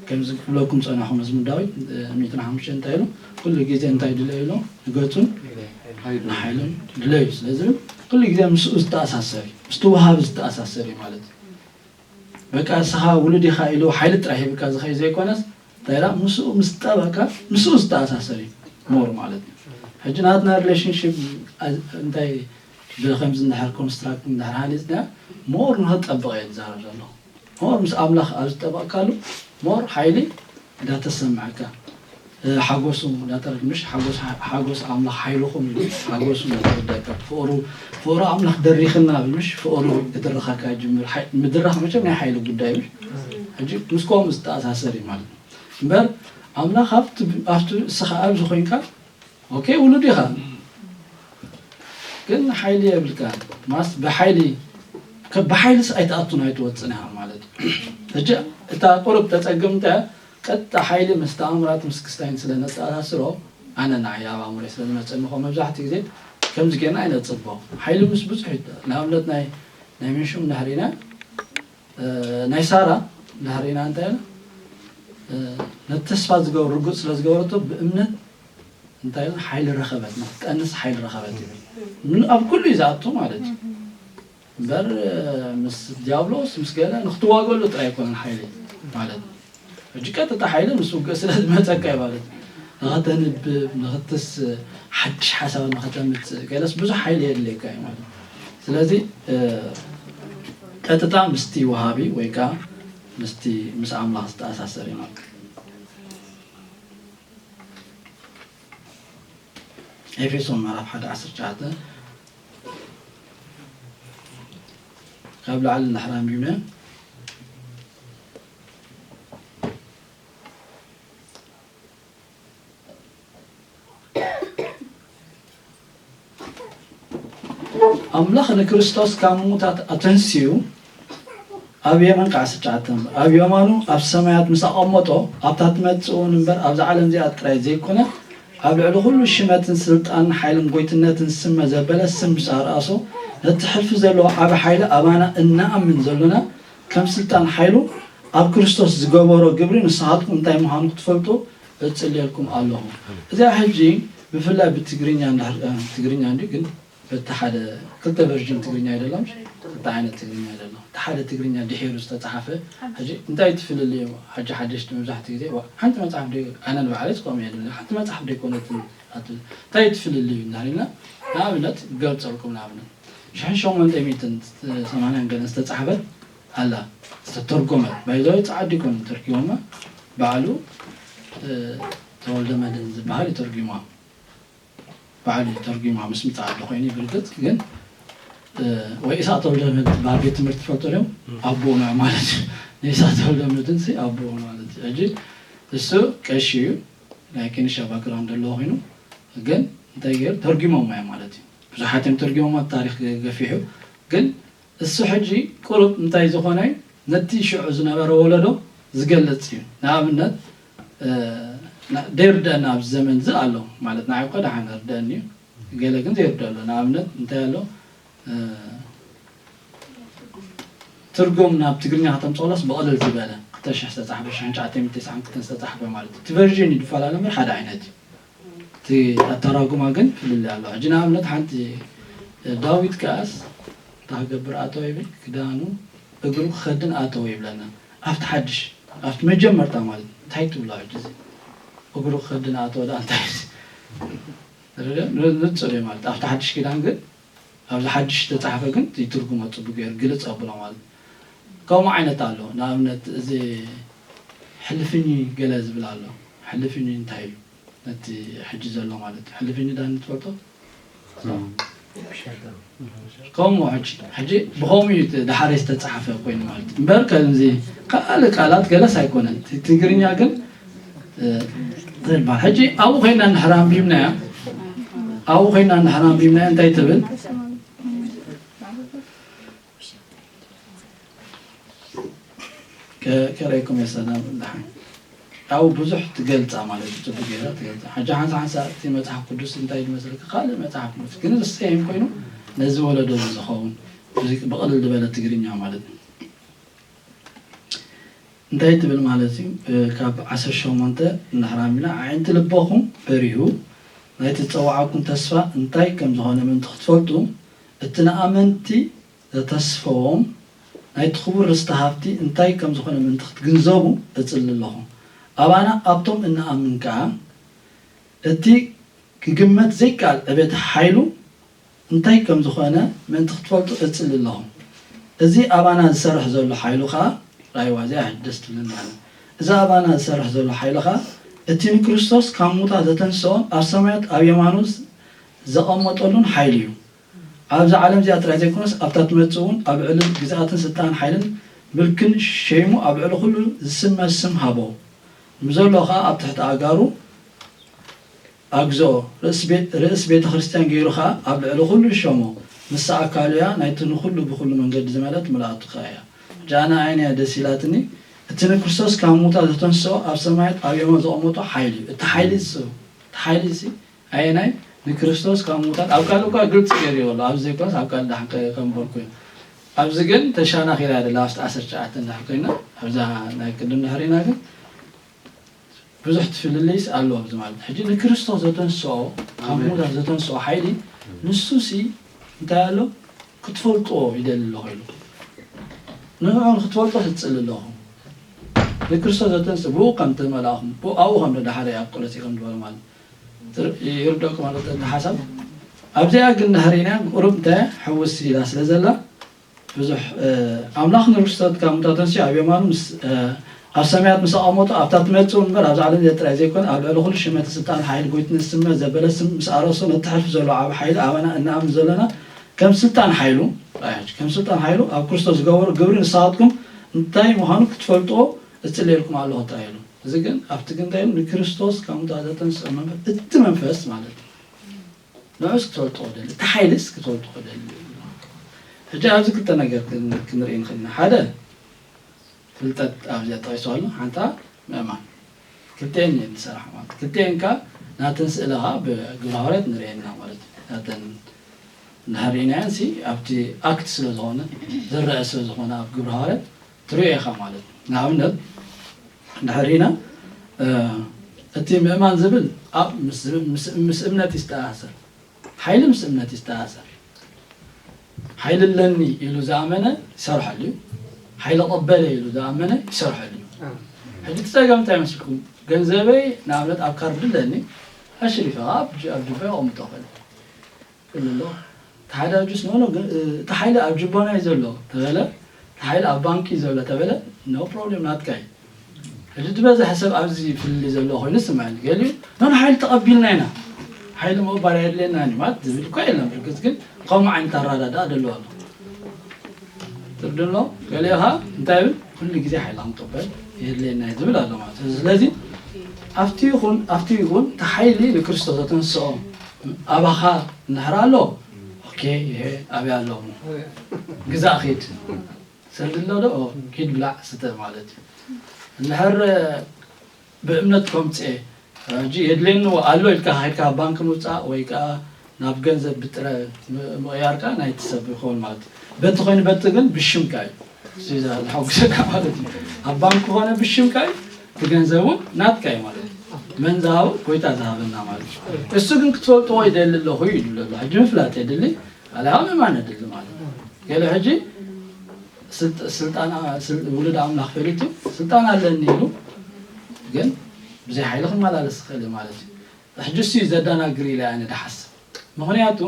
ከምዚ ክብለኩም ጸናኹ፣ መዝሙር ዳዊት፣ እ፣ ሚእትን ሓሙሽተን እንታይ ኢሉ? ኩሉ ግዜ እንታይ ድለዩ ኢሉ? ንገጹን ንሓይሉን ድለዩ። ስለዚ ኩሉ ግዜ ምስኡ ዝተኣሳሰር እዩ፣ ምስቲ ወሃቢ ዝተኣሳሰር እዩ ማለት እዩ። በቃ እስኻ ውሉድ ኢኻ ኢሉ ሓይሊ ጥራይ ሂብካ ዝኸይ ዘይኮነስ፣ እንታይ ኢላ? ምስኡ ምስ ጠበካ ምስኡ ዝተኣሳሰር እዩ ሞር ማለት እዩ። ሕጂ ናትና ሪሌሽንሺፕ እንታይ ብከምዚ እንድሕር ኮንስትራክት እንድሕር ሃኒፅና ሞር ንኸጠብቕ እየ ዝዛረብ ዘለኹ። ሞር ምስ ኣምላኽ ኣብ ዝጠበቕካሉ ሞር ሓይሊ እንዳተሰምዐካ፣ እ፣ ሓጎሱ እንዳተረድ-፣ ምሽ ሓጎስ፣ ሓጎስ ኣምላኽ ሓይልኹም ኢሉ ሓጎሱ እንዳተረዳእካ፣ ፍቕሩ፣ ፍቕሩ ኣምላኽ ደሪኽና ብል፣ ምሽ ፍቕሩ ክድርኻካ ይጅምር። ሓይ-፣ ምድራኽ መቸም ናይ ሓይሊ ጉዳይ፣ ምሽ ሕጂ ምስ ከምኡ ዝተኣሳሰር እዩ ማለት ነው። እምበር ኣምላኽ ኣብቲ፣ ኣብቲ እስኻ ኣብዚ ኮይንካ፣ ኦኬ፣ ውሉድ ኢኻ፣ ግን ሓይሊ የብልካ። ማስ ብሓይሊ፣ ከ-፣ ብሓይልስ ኣይትኣቱን ኣይትወፅን ኢኻ ማለት እዩ። ሕጂ እታ ቁሩብ ተፀግም እንታይ፣ ቀጥታ ሓይሊ ምስ ተኣምራት ምስ ክስታይን ስለ ነተኣሳስሮ፣ ኣነ ንዓይ ኣብ ኣእምሮይ ስለ ዝመፀኒ፣ ኮ መብዛሕትኡ ግዜ ከምዚ ጌርና ኣይነፅቦ። ሓይሊ ምስ ብዙሕ ይተ-፣ ንኣብነት ናይ፣ ናይ ምንሹም እንድሕር ኢና፣ እ፣ ናይ ሳራ እንድሕር ኢና እንታይ ኢላ፣ እ፣ ነቲ ተስፋ ዝገብር ርጉፅ ስለ ዝገበረቶ ብእምነት እንታይ ኢላ ሓይሊ ረኸበት፣ ንክትጠንስ ሓይሊ ረኸበት ይብል። ምን-፣ ኣብ ኩሉ እዩ ዝኣቱ ማለት እዩ። እምበር፣ እ፣ ምስ ዲያብሎስ ምስ ገለ ንክትዋገሉ ጥራይ ኣይኮነን ሓይሊ ማለት ነው። ሕጂ ቀጥታ ሓይሊ ምስ ውግእ ስለ ዝመጸካ እዩ ማለት እዩ። ንኸተንብብ፣ ንኽትስ-፣ ሓድሽ ሓሳብ ንኸተምጽእ ገለስ ብዙሕ ሓይሊ የድልየካ እዩ ማለት እዩ። ስለዚ፣ እ፣ ቀጥታ ምስቲ ወሃቢ ወይ ከኣ ምስቲ ምስ ኣምላኽ ዝተኣሳሰር እዩ ማለት እዩ። ኤፌሶን ምዕራፍ ሓደ ዓሰርተ ትሽዓተ ካብ ላዕሊ እንድሕር ኣንቢብና፣ ኣምላኽ ንክርስቶስ ካብ ምዉታት ኣተንሲኡ፣ ኣብ የማን ከዓ ስጭዓት ተንበር፣ ኣብ የማኑ ኣብ ሰማያት ምስ ኣቐመጦ፣ ኣብታ ትመጽእ እውን እምበር ኣብዛ ዓለም እዚኣ ጥራይ ዘይኮነ፣ ኣብ ልዕሊ ኩሉ ሽመትን ስልጣንን ሓይልን ጎይትነትን ስመ ዘበለ ስም ምስ ኣርኣሶ፣ ነቲ ሕልፊ ዘለዎ ዓቢ ሓይሊ ኣባና እንኣምን ዘሎና፣ ከም ስልጣን ሓይሉ ኣብ ክርስቶስ ዝገበሮ ግብሪ ንስኻትኩም እንታይ ምዃኑ ክትፈልጡ እጽልየልኩም ኣለኹ። እዚኣ ሕጂ ብፍላይ ብትግርኛ እንዳ-፣ ትግርኛ እንዲ ግን በቲ ሓደ ክልተ ቨርዥን ትግርኛ ኣይደሎም፣ ክልተ ዓይነት ትግርኛ ኣይደሎም። እቲ ሓደ ትግርኛ ድሒሩ ዝተጻሓፈ፣ ሕጂ እንታይ እቲ ፍልልዩ? ሕጂ ሓደሽቲ መብዛሕትኡ ግዜ፣ "ዋ፣ ሓንቲ መጽሓፍ ዶ-፣ ኣነ ንባዕለይ ከምኡ እየ ዝብል፣ ሓንቲ መጽሓፍ ዶ ኣይኮነትን?" ኣት-፣ እንታይ እቲ ፍልልዩ እንዳልና፣ ንኣብነት ክገልጸልኩም፣ ንኣብነት ሽሕን ሸሞንተ ሚእትን ሰማንያን ገለን ዝተጻሕፈት ኣላ፣ ዝተተርጎመት። ባይዛዊ ጻዕዲ ይኮኑ ተርኪቦማ፣ ባዕሉ፣ እ፣ ተወልደ መድህን ዝበሃል እዩ ተርጊሞም። ባዕሉ ተርጊማ ምስ ምጽኣ ኣሎ ኮይኑ ብርግጽ ግን፣ እ፣ ወይ ኢሳቅ ተወልደመድህን በዓል ቤት ትምህርቲ ትፈልጦ ድዮም? ኣቦና ማለት እዩ። ንኢሳቅ ተወልደመድህን ሲ ኣቦ ማለት እዩ። ሕጂ እሱ ቀሺ እዩ፣ ናይ ኬንሻ ባክግራውንድ ዘለዎ ኮይኑ ግን እንታይ ገይሩ ተርጊሞማ እዮም ማለት እዩ። ብዙሓት እዮም ተርጊሞማ፣ ታሪኽ ገፊሑ ግን እሱ ሕጂ ቁሩብ እንታይ ዝኾነ ነቲ ሽዑ ዝነበረ ወለዶ ዝገልጽ እዩ። ንኣብነት፣ እ፣ ና-፣ ደይርደአና ኣብዚ ዘመን እዚ ኣሎ ማለት ንዓይ እኮ ደሓን ርደአኒ እዩ፣ ገለ ግን ዘይርደአ ኣሎ። ንኣብነት እንታይ ኣሎ፣ እ፣ ትርጉም ናብ ትግርኛ ከተምጽኦላስ ብቕልል ዝበለ ሽሕ ዝተጻሕፈ ሽሕን ትሽዓተ ሚእትን ተስዓን ክልተን ዝተጻሕፈ ማለት እዩ። እቲ ቨርዥን ይፈላለ እምበር ሓደ ዓይነት እዩ። እቲ ኣተራጉማ ግን ፍልልይ ኣሎ። ሕጂ ንኣብነት ሓንቲ ዳዊት ከኣስ እንታይ ክገብር ኣተወ ይብል፣ ክዳኑ እግሩ ክኸድን ኣተወ ይብለና። ኣብቲ ሓድሽ ኣብቲ መጀመርታ ማለት እንታይ ትብሎ ሕጂ እዚ እግሩ ክኸድን ኣተወ ደኣ እንታይ እዩ? ንጹር እዩ ማለት ኣብቲ ሓድሽ ኪዳን ግን ኣብዚ ሓድሽ ዝተጻሕፈ ግን እቲ ትርጉሞ ጽቡቅ ገይሩ ግልጽ ኣብሎ ማለት ከምኡ ዓይነት ኣሎ። ንኣብነት እዚ ሕልፍኝ ገለ ዝብል ኣሎ። ሕልፍኝ እንታይ እዩ? ነቲ ሕጂ ዘሎ ማለት እዩ። ሕልፍኝ ዳን ትፈልጦ? ከምኡ ሕጂ ሕጂ ብኸምኡ እዩ እቲ ደሓረይ ዝተጻሕፈ ኮይኑ ማለት እዩ። እምበር ከምዚ ካልእ ቃላት ገለስ ኣይኮነን። እቲ ትግርኛ ግን እ፣ ዝበሃል ሕጂ ኣብኡ ኮይና እንድሕር ኣንቢብናያ ኣብኡ ኮይና እንድሕር ኣንቢብናያ እንታይ ትብል ከ- ከርእየኩም እየ ሰላም ደሓን ኣብኡ ብዙሕ ትገልፃ ማለት እዩ ፅቡቅ ገይራ ትገልፃ ሕጂ ሓንሳ ሓንሳ እቲ መፅሓፍ ቅዱስ እንታይ ዝመስለካ ካልእ መፅሓፍ ቅዱስ ግን ዝሰየም ኮይኑ ነዚ ወለዶ ዝኸውን ብዚ- ብቕልል ዝበለ ትግርኛ ማለት እዩ እንታይ ትብል ማለት እዩ ካብ ዓሰርተ ሸሞንተ እንድሕር ኣንቢብና ኣዒንቲ ልበኹም በሪሁ ናይቲ ዝፀውዓኩም ተስፋ እንታይ ከም ዝኾነ ምእንቲ ክትፈልጡ እቲ ንኣመንቲ ዘተስፈዎም ናይቲ ክቡር ርስቲ ሃብቲ እንታይ ከም ዝኾነ ምእንቲ ክትግንዘቡ እጽሊ ኣለኹ ኣባና ኣብቶም እንኣምን ከኣ እቲ ክግመት ዘይከኣል ዕቤት ሓይሉ እንታይ ከም ዝኾነ ምእንቲ ክትፈልጡ እጽሊ ኣለኹ። እዚ ኣባና ዝሰርሕ ዘሎ ሓይሉ ኸኣ ራይዋ እዚኣ ደስ ትብለኒ ኣነ። እዚ ኣባና ዝሰርሕ ዘሎ ሓይሉ ኸኣ እቲ ንክርስቶስ ካብ ሙታ ዘተንስኦን ኣብ ሰማያት ኣብ የማኑ ዘቐመጠሉን ሓይሊ እዩ። ኣብዚ ዓለም እዚኣ ጥራይ ዘይኮነስ ኣብታ ትመጽእ እውን ኣብ ልዕሊ ግዝኣትን ስልጣን ሓይልን ምልክን ሸይሙ ኣብ ልዕሊ ኩሉ ዝስመ ስም ሃቦ። ንዘሎ ኸኣ ኣብ ትሕቲ ኣእጋሩ ኣግዝኦ፣ ርእሲ ቤተ ክርስቲያን ገይሩ ኸኣ ኣብ ልዕሊ ኹሉ ሾሞ፣ ንሳ ኣካሉ እያ፣ ናይቲ ንኹሉ ብኹሉ መንገዲ ዝመልአት ምልኣቱ ኸኣ እያ። ሕጂ ኣነ ኣየን እያ ደስ ኢላትኒ? እቲ ንክርስቶስ ካብ ሙታ ዘተንስኦ ኣብ ሰማያት ኣብ የማን ዘቐመጦ ሓይሊ እዩ። እቲ ሓይሊ እሱ፣ እቲ ሓይሊ እሲ ኣየናይ? ንክርስቶስ ካብ ሙታት ኣብ ካልእ እኳ ግልፂ ገይሩ ይበሎ ኣብዚ ዘይኮነስ ኣብ ካልእ ዳሕን ከንበልኩ እዩ ኣብዚ ግን ተሻናኺላ ደላ ኣብቲ ዓሰርተ ትሽዓተ እንዳሕር ኮይና ኣብዛ ናይ ቅድም ድሕሪና ግን ብዙሕ ትፍልልይስ ኣሎ ኣብዚ ማለት ሕጂ ንክርስቶስ ዘተንስኦ ካብ ሙታት ዘተንስኦ ሓይሊ ንሱ ሲ እንታይ ኣሎ ክትፈልጥዎ ይደሊ ኣለኹ ኢሉ ንዕኡ ንክትፈልጦ ትፅሊ ኣለኹ ንክርስቶስ ዘተንስኦ ብኡ ከም ተመላእኹም ኣብኡ ከም ደዳሓደ ኣብ ቆሎሴ ከም ዝበሎ ማለት ይርደቁ ማለት እቲ ሓሳብ ኣብዚኣ ግን ድሕሪና ቁሩብ እንተ ሕውስ ኢላ ስለ ዘላ ብዙሕ ኣምላኽ ንክርስቶስ ካብ ሙታን ተንሲኡ ኣብ የማኑ ምስ ኣብ ሰማያት ምስ ኣቐመጦ ኣብታ ትመጽእ እውን እምበር ኣብዛ ዓለም እዚኣ ጥራይ ዘይኮነ ኣብ ልዕሊ ኩሉ ሽመተ ስልጣን ሓይሊ ጎይትነት ስመ ዘበለ ስም ምስ ኣረሶ ነቲ ሕልፊ ዘሎ ዓቢ ሓይሊ ኣባና እንኣምን ዘሎና ከም ስልጣን ሓይሉ ራእያች ከም ስልጣን ሓይሉ ኣብ ክርስቶስ ዝገበሩ ግብሪ ንስኻትኩም እንታይ ምዃኑ ክትፈልጥዎ እጽልየልኩም ኣለኹ ጥራይ ኢሉ እዚ ግን ኣብቲ ግንዳይሉ ንክርስቶስ ካብ ሙታን ዘተንስኦ መንፈስ እቲ መንፈስ ማለት እዩ ንዑስ ክትፈልጦ ክደሊ እቲ ሓይልስ ክትፈልጦ ክደሊ ሕጂ ኣብዚ ክልተ ነገር ክንርኢ ንኽእል ኢና ሓደ ፍልጠት ኣብዚኣ ጠቂሱ ኣሎ ሓንታ ምእማን ክልተን እየን ዝሰራሕ ማለት ክልተን ከ ናተን ስእለ ከዓ ብግብረ ሃዋርያት ንርእየና ማለት እዩ ናተን እንድሕር ርኢናየን ሲ ኣብቲ ኣክት ስለ ዝኾነ ዝረአ ስለ ዝኾነ ኣብ ግብረ ሃዋርያት ትሪኦ ኢኻ ማለት እዩ ንኣብነት እንድሕር ርኢና እቲ ምእማን ዝብል ኣብ ምስ እምነት ይስተኣሳሰር ሓይሊ ምስ እምነት ይስተኣሳሰር ሓይሊ ኣለኒ ኢሉ ዝኣመነ ይሰርሐሉ እዩ ሓይሊ ቀበለ ኢሉ ዝኣመነ ይሰርሐሉ እዩ ሕጂ እቲ ፀገም እንታይ መስልኩም ገንዘበይ ንኣብነት ኣብ ካርድ ኣለኒ ኣሽሪፈ ኣብ ጅባ የቐምጦ ኸእል ክልሎ እቲ ሓደ ኣጁስ ኖኖ እቲ ሓይሊ ኣብ ጅቦና እዩ ዘሎ ተበለ እቲ ሓይሊ ኣብ ባንክ እዩ ዘሎ ተበለ no problem ናትካ እዩ ሕጂ ዝበዝሐ ሰብ ኣብዚ ፍልልይ ዘሎ ኮይኑ ስምዐኒ ገሊኡ ኖኖ ሓይሊ ተቐቢልና ኢና ሓይሊ ምቕባል ኣየድልየናን እዩ ማለት ዝብል እኳ የለን ብርግፅ ግን ከምኡ ዓይነት ኣረዳድኣ ደለዎ ኣሎ ትርድሎ ገሊኡ ኸዓ እንታይ ይብል ኩሉ ግዜ ሓይሊ ክንቅበል የድልየና እዩ ዝብል ኣሎ ማለት እዩ ስለዚ ኣብቲ ይኹን ኣብቲ ይኹን እቲ ሓይሊ ንክርስቶስ ዘተንስኦ ኣባኻ እንድሕር ኣሎ ኦኬ ይሄ ኣብያ ኣሎ እሞ ግዛእ ኺድ ሰልዲ ኣሎ ዶ ኪድ ብላዕ ስተ ማለት እዩ እንድሕር ብእምነት ከምፅኤ ሕጂ የድልየኒ ኣሎ ኢልካ ኸይድካ ባንክ ምውፃእ ወይ ከዓ ናብ ገንዘብ ብጥረ ምቕያር ከዓ ናይቲ ሰብ ይኸውን ማለት እዩ በቲ ኮይኑ በቲ ግን ብሽምካ እዩ ዝሐጉሰካ ማለት እዩ ኣብ ባንክ ኮነ ብሽምካ እዩ፣ እቲ ገንዘብ እውን ናትካ እዩ ማለት እዩ። መን ዝሃቦ? ጎይታ ዝሃበና ማለት እዩ። እሱ ግን ክትፈልጥዎ ይደሊ ኣለኹ እዩ ይብል ኣሎ። ሕጂ ምፍላጥ የድሊ፣ ካልእ ምእማን የድሊ ማለት እዩ። ገለ ሕጂ ስልጣ- ስልጣን አ- ስል- ውሉድ ኣምላኽ ፈሊጡ ስልጣን ኣለኒ ኢሉ ግን ብዘይ ሓይሊ ክመላለስ ይኽእል እዩ ማለት እዩ። ሕጂ እሱ እዩ ዘደናግር ኢለ ኣነ ድሓስብ። ምኽንያቱ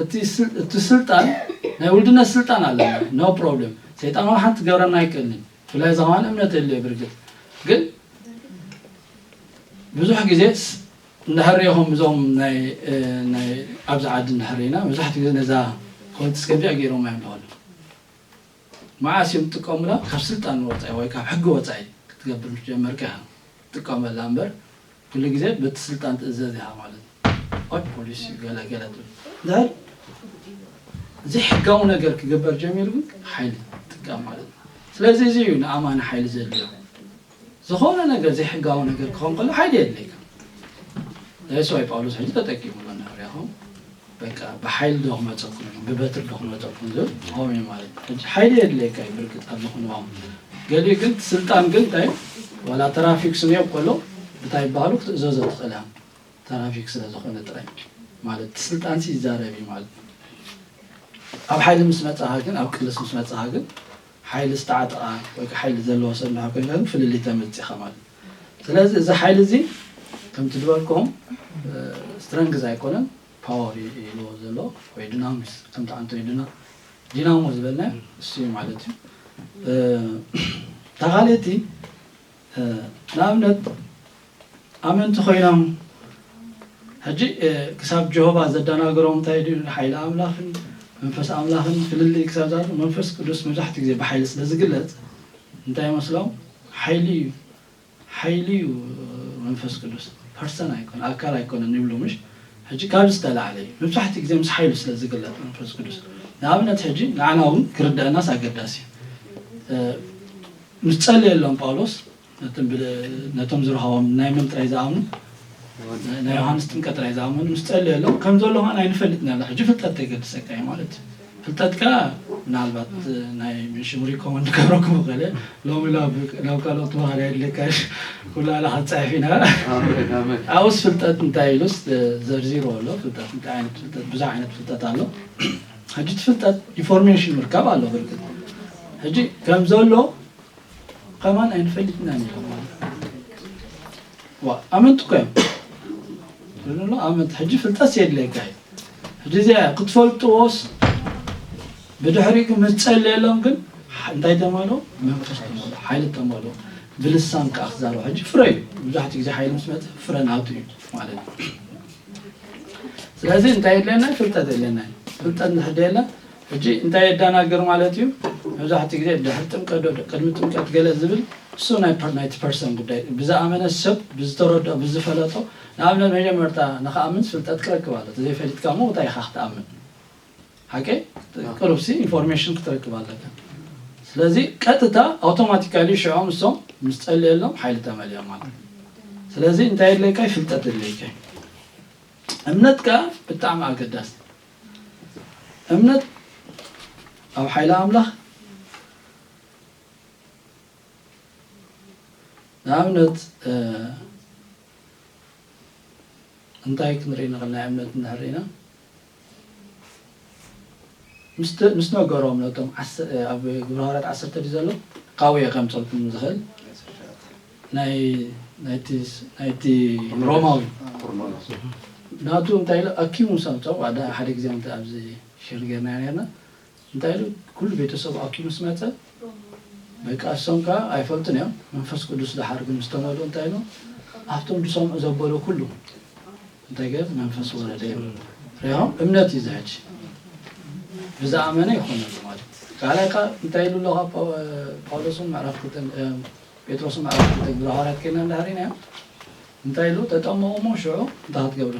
እቲ ስል- እቲ ስልጣን ናይ ውልድነት ስልጣን ኣለና፣ no problem። ሰይጣን ዋላ ሓንቲ ክገብረና ኣይክእልን። ብፍላይ እዛ ከማን እምነት የድልዮ ብርግጽ ግን ብዙሕ ግዜ ስ- እንድሕር ሪኢኹም እዞም ናይ እ፣ ናይ ኣብዚ ዓዲ እንድሕር ሪኢና መብዛሕትኡ ግዜ ነዛ ኮንትስ ከምዚኣ ገይሮም እዮም ዝኸዱ። መዓስ እዮም ዝጥቀሙላ? ካብ ስልጣን ወፃኢ ወይ ካብ ሕጊ ወፃኢ ክትገብር ምስ ጀመርካ ኢኻ ትጥቀመላ እምበር ኩሉ ግዜ በቲ ስልጣን ትእዘዝ ኢኻ ማለት እዩ። ኦይ ፖሊስ እዩ ገለ ገለ ትብል እንድሕር ዘይሕጋዊ ነገር ክግበር ጀሚሩ ግን ሓይሊ ትጥቀም ማለት እዩ። ስለዚ እዚ እዩ ንኣማኒ ሓይሊ ዘድልዮ። ዝኾነ ነገር ዘይሕጋዊ ነገር ክኸውን ከሎ ሓይሊ የድልየካ። ዳይስ ዋይ ጳውሎስ ሕጂ ተጠቂሙሉ ንሕርያኹም በቃ ብሓይሊ ዶ ክመፀኩም እዩ ብበትር ዶ ክመፀኩም ዝብል ሆም እዩ ማለት እዩ። ሕጂ ሓይሊ የድልየካ እዩ ብርግፅ ኣብ ምኽንዋም ገሊኡ ግን እቲ ስልጣን ግን እንታይ ዋላ ተራፊክ ስንዮ ከሎ እንታይ ይበሃሉ ክትእዘዞ ትኽእል እያ። ተራፊክ ስለ ዝኾነ ጥራይ ማለት እቲ ስልጣን ሲ ይዛረብ እዩ ማለት እዩ። ኣብ ሓይሊ ምስ መጻኻ ግን ኣብ ቅልስ ምስ መጻኻ ግን ሓይሊ ዝተዓጠቓ ወይ ከዓ ሓይሊ ዘለዎ ሰብ እንድሕር ኮይንካ ግን ፍልልይ ተምጽእ ኢኻ ማለት እዩ። ስለዚ እዚ ሓይሊ እዚ ከምቲ ዝበልኩም ስትረንግዝ ኣይኮነን ፓወር እዩ ኢልዎ ዘሎ ወይ ዲናሚክስ ከምቲ ኣንቶኒ ዲና ዲናሞ ዝበልና እሱ እዩ ማለት እዩ። እታ ካልእቲ ንኣብነት ኣመንቲ ኮይኖም ሕጂ ክሳብ ጀሆባ ዘደናገሮም እንታይ ድዩ ሓይሊ ኣምላኽን መንፈስ ኣምላኽን ፍልልይ ክሳብ ዛሉ መንፈስ ቅዱስ መብዛሕትኡ ግዜ ብሓይሊ ስለ ዝግለጽ እንታይ ይመስሎም ሓይሊ እዩ ሓይሊ እዩ መንፈስ ቅዱስ ፐርሰን ኣይኮነ ኣካል ኣይኮነን ይብሉ ምሽ ሕጂ ካብ ዝተላዕለ እዩ መብዛሕትኡ ግዜ ምስ ሓይሉ ስለ ዝግለጽ መንፈስ ቅዱስ ንኣብነት ሕጂ ንዓና እውን ክርደአናስ ኣገዳሲ እዩ ምስ ጸለየሎም ጳውሎስ ነቶም ዝረኸቦም ናይ መን ጥራይ ዝኣምኑ ናይ ዮሃንስ ጥምቀት ጥራይ ዝኣምኑ ምስ ጸለየሎም ከም ዘሎ ኸን ኣይንፈልጥን ያለ ሕጂ ፍልጠት ተገድሰካ እዩ ማለት እዩ ፍልጠት ከ ምናልባት ናይ ምሽሙሪ ኮመንድ ከረኩም ኸለ ሎሚ ናብ ካልኦት ባህር የድልካሽ ኩላላ ሓፃይፍ ኢና ኣውስ ፍልጠት እንታይ ኢሉስ ዘርዚሩ ኣሎ ፍልጠት እንታይ ዓይነት ፍልጠት ብዙ ዓይነት ፍልጠት ኣሎ ሕጂ ፍልጠት ኢንፎርሜሽን ምርካብ ኣሎ ብርግጥ ሕጂ ከም ዘሎ ከማን ኣይንፈልጥና ዋ ኣመንት እኮ እዮም ኣሎ ኣመንት ሕጂ ፍልጠት የድለካ እዩ ሕጂ እዚኣ ክትፈልጥዎስ ብድሕሪ ግን ምስ ጸልየሎም ግን እንታይ ተመሎ መንፈስ ተመሎ ሓይሊ ተመሎ ብልሳን ከዓ ክዛረቡ ሕጂ ፍረ እዩ መብዛሕትኡ ግዜ ሓይሊ ምስ መፀ ፍረ ናቱ እዩ ማለት እዩ ስለዚ እንታይ የድለና ፍልጠት የድለና ፍልጠት ንሕደየለ ሕጂ እንታይ የደናግር ማለት እዩ መብዛሕትኡ ግዜ ድሕሪ ጥምቀት ዶ ቅድሚ ጥምቀት ገለ ዝብል እሱ ናይ ናይቲ ፐርሰን ጉዳይ ብዝኣመነ ሰብ ብዝተረድኦ ብዝፈለጦ ንኣብነት መጀመርታ ንክኣምን ፍልጠት ክረክብ ኣሎ ዘይፈሊጥካ ሞ እንታይ ኢኻ ክትኣምን ሓቂ ቅሩብሲ ኢንፎርሜሽን ክትረክብ ኣለካ ስለዚ ቀጥታ ኣውቶማቲካሊ ሽዖም እሶም ምስ ጸልየሎም ሓይሊ ተመልዮም ማለት ስለዚ እንታይ የድለይካ ፍልጠት የድለይካ እምነት ከዓ ብጣዕሚ ኣገዳሲ እምነት ኣብ ሓይሊ ኣምላኽ ንኣብነት እንታይ ክንርኢ ንኽእል ናይ እምነት እንድሕር ኢና ምስ ነገሮም ነቶም ኣብ ግብረ ሃዋርያት ዓሰርተ ድዩ ዘሎ ካብኡ እየ ከምፀልኩም ዝኽእል ናይ ናይቲ ሮማዊ ናቱ እንታይ ኢሉ ኣኪሙ ሰምፆ ሓደ ግዜ ኣብዚ ሸር ጌርና ነርና እንታይ ኢሉ ኩሉ ቤተሰብ ኣኪሙ ስመፀ በቃ እሶም ከዓ ኣይፈልጡን እዮም መንፈስ ቅዱስ ድሓር ግን ዝተመልኡ እንታይ ኢሉ ኣብቶም ዝሰምዑ ዘበሉ ኩሉ እንታይ ገር መንፈስ ወረደ እዮም ሪኦም እምነት እዩ ዝሕጂ ብዝኣመነ ይኾነሉ ማለት ካልኣይ ከዓ እንታይ ኢሉ ኣሎ ጳውሎስን ምዕራፍ ጴጥሮስን ምዕራፍ ግብረ ሃዋርያት ከይና እንዳሃሪና እዮም እንታይ ኢሉ ተጠመቑ እሞ ሽዑ እንታይ ክትገብሩ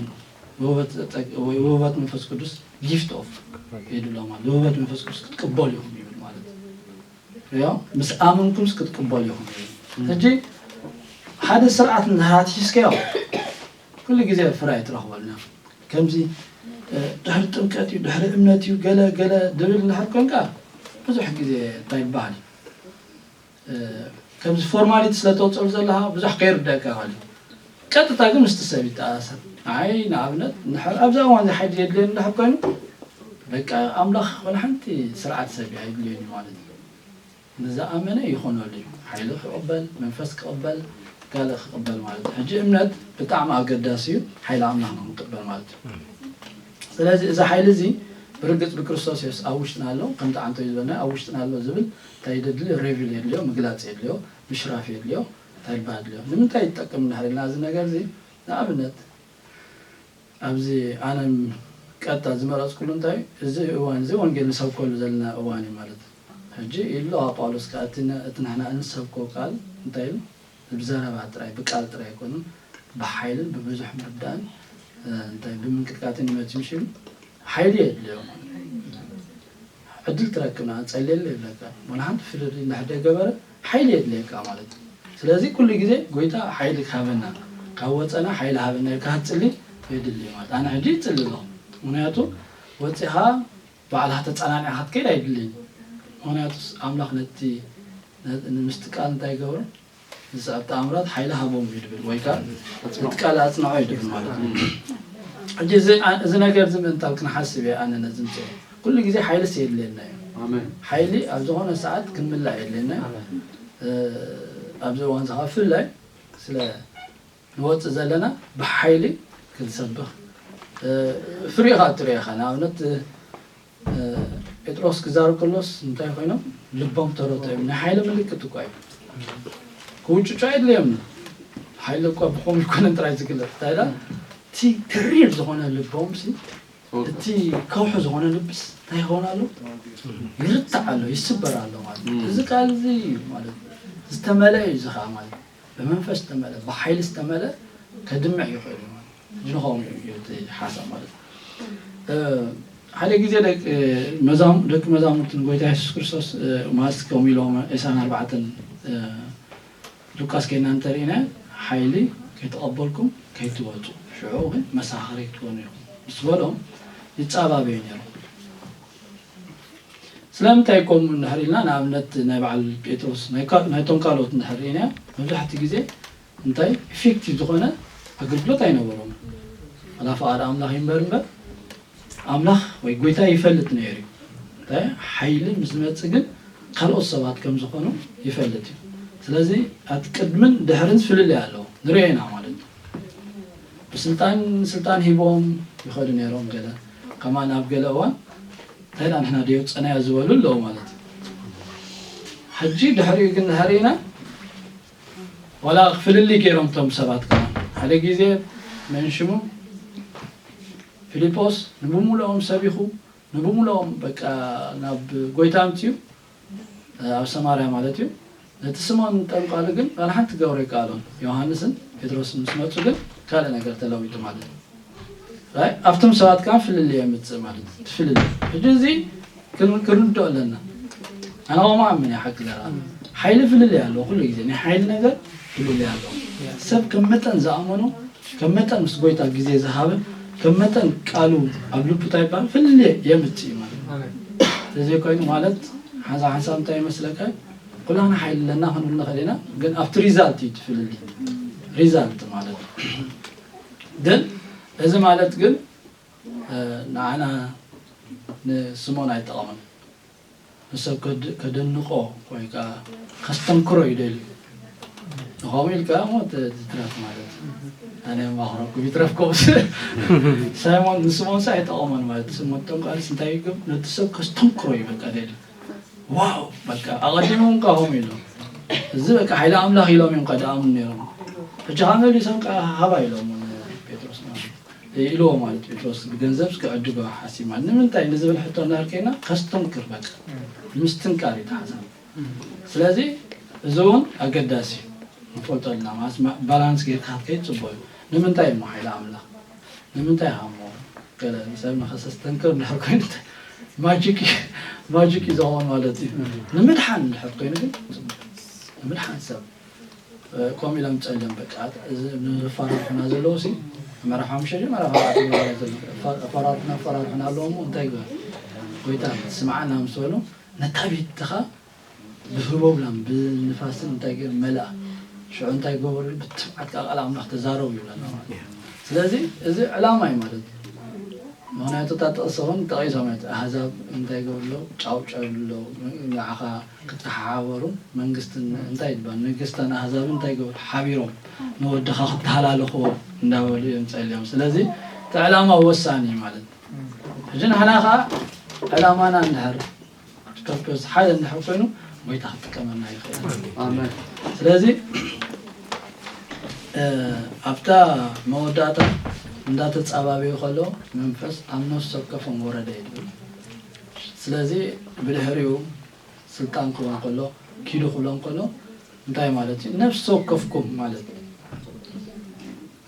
ውህበት መንፈስ ቅዱስ ጊፍት ኦፍ ይድሎ ማለት ውህበት መንፈስ ቅዱስ ክትቅበሉ ኢኹም ይብል ማለት ሪኦ ምስ ኣመንኩምስ ክትቅበሉ ኢኹም ሕጂ ሓደ ስርዓት እንድሕር ኣትሒዝካዮ ኩሉ ግዜ ፍረ ኣይትረኽበልና ከምዚ ድሕሪ ጥምቀት እዩ ድሕሪ እምነት እዩ ገለ ገለ ድብል እንድሕር ኮንካ ብዙሕ ግዜ እንታይ ይበሃል ከምዚ ፎርማሊቲ ስለ ተውፅኦሉ ዘለኻ ብዙሕ ከይርደእካ ይኽእል እዩ። ቀጥታ ግን ምስቲ ሰብ ይተኣሳሰር። ኣይ ንኣብነት እንድሕር ኣብዚ እዋን እዚ ሓይሊ የድልየኒ እንድሕር ኮይኑ በቃ ኣምላኽ ወላ ሓንቲ ስርዓት ሰብ ኣየድልዮን እዩ ማለት እዩ። ንዝኣመነ ይኾነሉ እዩ። ሓይሊ ክቕበል፣ መንፈስ ክቕበል፣ ካልእ ክቕበል ማለት እዩ። ሕጂ እምነት ብጣዕሚ ኣገዳሲ እዩ፣ ሓይሊ ኣምላኽ ንክንቅበል ማለት እዩ። ስለዚ እዚ ሓይሊ እዚ ብርግጽ ብክርስቶስ የሱስ ኣብ ውሽጥና ኣሎ፣ ከምቲ ዓንቶ እዩ ዝበልና ኣብ ውሽጥና ኣሎ ዝብል እንታይ የድሊ? ሬቪል የድልዮ፣ ምግላጽ የድልዮ፣ ምሽራፍ የድልዮ፣ እንታይ ይበሃል ድልዮ። ንምንታይ ይጠቅም እንድሕር ኢልና እዚ ነገር እዚ ንኣብነት ኣብዚ ኣነ ቀጥታ ዝመረጽኩሉ እንታይ እዚ እዋን እዚ ወንጌል ንሰብከሉ ዘለና እዋን እዩ ማለት እዩ። ሕጂ ኢሉ ኣብ ጳውሎስ ከኣ እቲ ነ- እቲ ንሕና እንሰብኮ ቃል እንታይ ኢሉ? ብዘረባ ጥራይ ብቃል ጥራይ ኣይኮኑን፣ ብሓይልን ብብዙሕ ምርዳእን እ፣ እንታይ ብምንቅጥቃጥን ይመጽእ ምሽ ኢሉ ሓይሊ የድልዮ ማለት እዩ። ዕድል ትረክብና ጸልየለ ይብለካ። ወላ ሓንቲ ፍልልይ እንድሕር ደይገበረ ሓይሊ የድልየካ ማለት እዩ። ስለዚ ኩሉ ግዜ ጎይታ ሓይሊ ክሃበና ካብ ወጸና ሓይሊ ሃበና ኢልካ ክትጽሊ የድሊ ማለት ኣነ ሕጂ ይጽሊ ኣለኹ። ምክንያቱ ወጺኻ ባዕልኻ ተጸናኒዕካ ክትከይድ ኣይድልን። ምክንያቱ ኣምላኽ ነቲ ነ- ንምስቲ ቃል እንታይ ይገብሮ? ዝሰኣብ ተኣምራት ሓይሊ ሃቦም እዩ ድብል ወይ ከዓ እቲ ቃል ኣጽንዖ እዩ ድብል ማለት እዩ። ሕጂ እዚ ኣ- እዚ ነገር እዚ ምእንታል ክንሓስብ እየ ኣነ ነዚ ምፅኦ ኩሉ ግዜ ሓይሊ ስ የድልየና እዩ። ሓይሊ ኣብ ዝኾነ ሰዓት ክንምላእ የድልየና እዩ። ኣብዚ እዋን ዝኻ ብፍላይ ስለ ንወፅእ ዘለና ብሓይሊ ክንሰብኽ ፍሪኻ ትሪኢኻ ንኣብነት ጴጥሮስ ክዛረብ ከሎስ እንታይ ኮይኖም ልቦም ተረቶ እዮም ናይ ሓይሊ ምልክት እኳ እዩ ክውጭጩ ኣይድልዮም ሓይሊ እኳ ብኸም ይኮነን ጥራይ ዝግለፅ እንታይ ዳ እቲ ተሪር ዝኾነ ልቦም ሲ እቲ ከውሒ ዝኾነ ልብስ እንታይ ይኸውን ኣሎ ይርታዕ ኣሎ ይስበር ኣሎ ማለት እዩ። እዚ ቃል እዚ እዩ ማለት ዝተመለአ እዩ እዚ ከዓ ማለት ብመንፈስ ዝተመለ ብሓይሊ ዝተመለ ከድምዕ ይኽእል እዩ ማለት እዩ። ንኸም እዩ እቲ ሓሳብ ማለት ሓደ ግዜ ደቂ መዛሙርትን ጎይታ የሱስ ክርስቶስ ማለት ከም ኢሎም ዕስራን ኣርባዕተን ሉቃስ ከይና እንተርኢና ሓይሊ ከይተቐበልኩም ከይትወፁ ሽዑ ግን መሳኸሪ ክትኮኑ ኢኹም ምስ በሎም ይፃባበዩ ነይሮም። ስለምንታይ ከምኡ እንድሕር ኢልና ንኣብነት ናይ በዓል ጴጥሮስ ናይቶም ካልኦት እንድሕር ርኢና መብዛሕትኡ ግዜ እንታይ ኢፌክቲቭ ዝኾነ ኣገልግሎት ኣይነበሮም። ኣላ ፍቓድ ኣምላኽ ይንበር እምበር ኣምላኽ ወይ ጎይታ ይፈልጥ ነይሩ እዩ። እንታይ ሓይሊ ምስ ዝመጽእ ግን ካልኦት ሰባት ከም ዝኾኑ ይፈልጥ እዩ። ስለዚ ኣቲ ቅድምን ድሕርን ፍልልይ ኣለዎ ንሪኦ ኢና ማለት እዩ። ብስልጣን ስልጣን ሂቦም ይኸዱ ነይሮም ገለ ከማን ኣብ ገለ እዋን እንታይ ዳ ንሕና ደየውፀናዮ ዝበሉ ኣለዉ ማለት እዩ። ሕጂ ድሕሪኡ ግን ድሕሪና ዋላ ፍልልይ ገይሮም እቶም ሰባት ከማን ሓደ ግዜ መንሽሙ ፊልጶስ ንብሙሉኦም ሰቢኹ ንብሙሉኦም በቃ ናብ ጎይታ ኣምፅኡ ኣብ ሰማርያ ማለት እዩ። ነቲ ስምኦን ጠንቋሊ ግን ዋላ ሓንቲ ክገብሮ ኣይከኣሎን። ዮሃንስን ጴጥሮስን ምስ መፁ ግን ካልእ ነገር ተለዊጡ ማለት እዩ። ኣብቶም ሰባት ከዓ ፍልልይ የምፅእ ማለት እዩ። ፍልልይ ሕጂ እዚ ክንርድኦ ኣለና። ኣነ ከምኡ ኣምን እየ ሓቂ ዘረባ ሓይሊ ፍልልይ ኣለዎ። ኩሉ ግዜ ናይ ሓይሊ ነገር ፍልልይ ኣለዎ። ሰብ ከም መጠን ዝኣመኖ ከም መጠን ምስ ጎይታ ግዜ ዝሃበ ከም መጠን ቃሉ ኣብ ልቡ እንታይ ይበሃል ፍልልይ የምፅእ እዩ ማለት እዩ። ተዘይኮይኑ ማለት ሓንሳብ ሓንሳብ እንታይ ይመስለካ ኩላና ሓይሊ ኣለና ክንብል ንኽእል ኢና፣ ግን ኣብቲ ሪዛልት እዩ ትፍልልይ ሪዛልት ማለት እዩ። ግን እዚ ማለት ግን ንዓና ንስሞን ኣይጠቐምን። ንሰብ ከደንቆ ወይ ከዓ ከስተንክሮ ይደልዩ ንኸምኡ ኢልካ እሞ ዝትረፍ ማለት ኣነ ማኽረኩም ይትረፍኩም ሳይሞን ንስሞን ሳ ኣይጠቐሞን ማለት ስሞን ጠንቋልስ እንታይ ይግብ ነቲ ሰብ ከስተንክሮ እዩ በቃ ደልዩ ዋው በቃ ኣቐዲሞም ካ ከምኡ ኢሎም እዚ በቃ ሓይሊ ኣምላኽ ኢሎም እዮም ከደኣሙ ነይሮም ሕጂ ከመሊሶም ካ ሃባ ኢሎም ጴጥሮስ ማለት ኢልዎ ማለት ጴጥሮስ ብገንዘብ ክዕድጎ ሓሲብ ማለት ንምንታይ ንዝብል ሕቶ እንዳልከና ከስተንክር በቃ ምስትንካር እዩ ተሓሳብ ስለዚ እዚ እውን ኣገዳሲ እዩ ንፈልጦ ኣለና ማለት ባላንስ ጌርካ ክትከይድ ፅቡቅ እዩ ንምንታይ እሞ ሓይሊ ኣምላኽ ንምንታይ ሃሞ ገለ ሰብ ንኸሰስተንክር እንድሕር ኮይኑ ማጂክ ማጂክ እዩ ዝኸውን ማለት እዩ ንምድሓን እንድሕር ኮይኑ ግን ንምድሓን ሰብ ከምኡ ኢሎም ጸልዮም በቃ እዚ ንፈራርሑና ዘለዉ ሲ ምዕራፍ ሓሙሽተ ድዩ ምዕራፍ ኣርባዕተ ዝነበረ ዘሎ ፈራርሑና ፈራርሑና ኣለዎ እሞ እንታይ ይግበር ጎይታ ስምዓና ምስ በሉ ነታ ቤትኻ ብህቦብላን ብንፋስን እንታይ ገይሩ መለኣ። ሽዑ እንታይ ገበሩ? ብትብዓት ቃል ኣምላኽ ተዛረቡ ይብለና ማለት እዩ። ስለዚ እዚ ዕላማ እዩ ማለት እዩ። ምኽንያቱ እታ ጥቕሲ እውን ጠቒሶም እዮም። ኣህዛብ እንታይ ገብሩ ኣለዉ? ጫውጫው ይብሉ ኣለዉ። ንዓኻ ክተሓሓበሩ መንግስትን እንታይ ይባል ንግስታን ኣህዛብን እንታይ ገብሩ? ሓቢሮም ንወድኻ ክተሃላለኽዎ እንዳበሉ እዮም ጸልዮም። ስለዚ እቲ ዕላማ ወሳኒ እዩ ማለት እዩ። ሕጂ ንሕና ኸዓ ዕላማና እንድሕር ፐርፐስ ሓደ እንድሕር ኮይኑ ጎይታ ክጥቀመና ይኽእል። ኣሜን። ስለዚ ኣብታ መወዳእታ እንዳተጻባበዩ ከሎ መንፈስ ኣብ ነፍሲ ወከፎም ወረደ ይብል። ስለዚ ብድሕሪኡ ስልጣን ክህቦም ከሎ ኪዱ ክብሎም ከሎ እንታይ ማለት እዩ? ነፍሲ ወከፍኩም ማለት እዩ።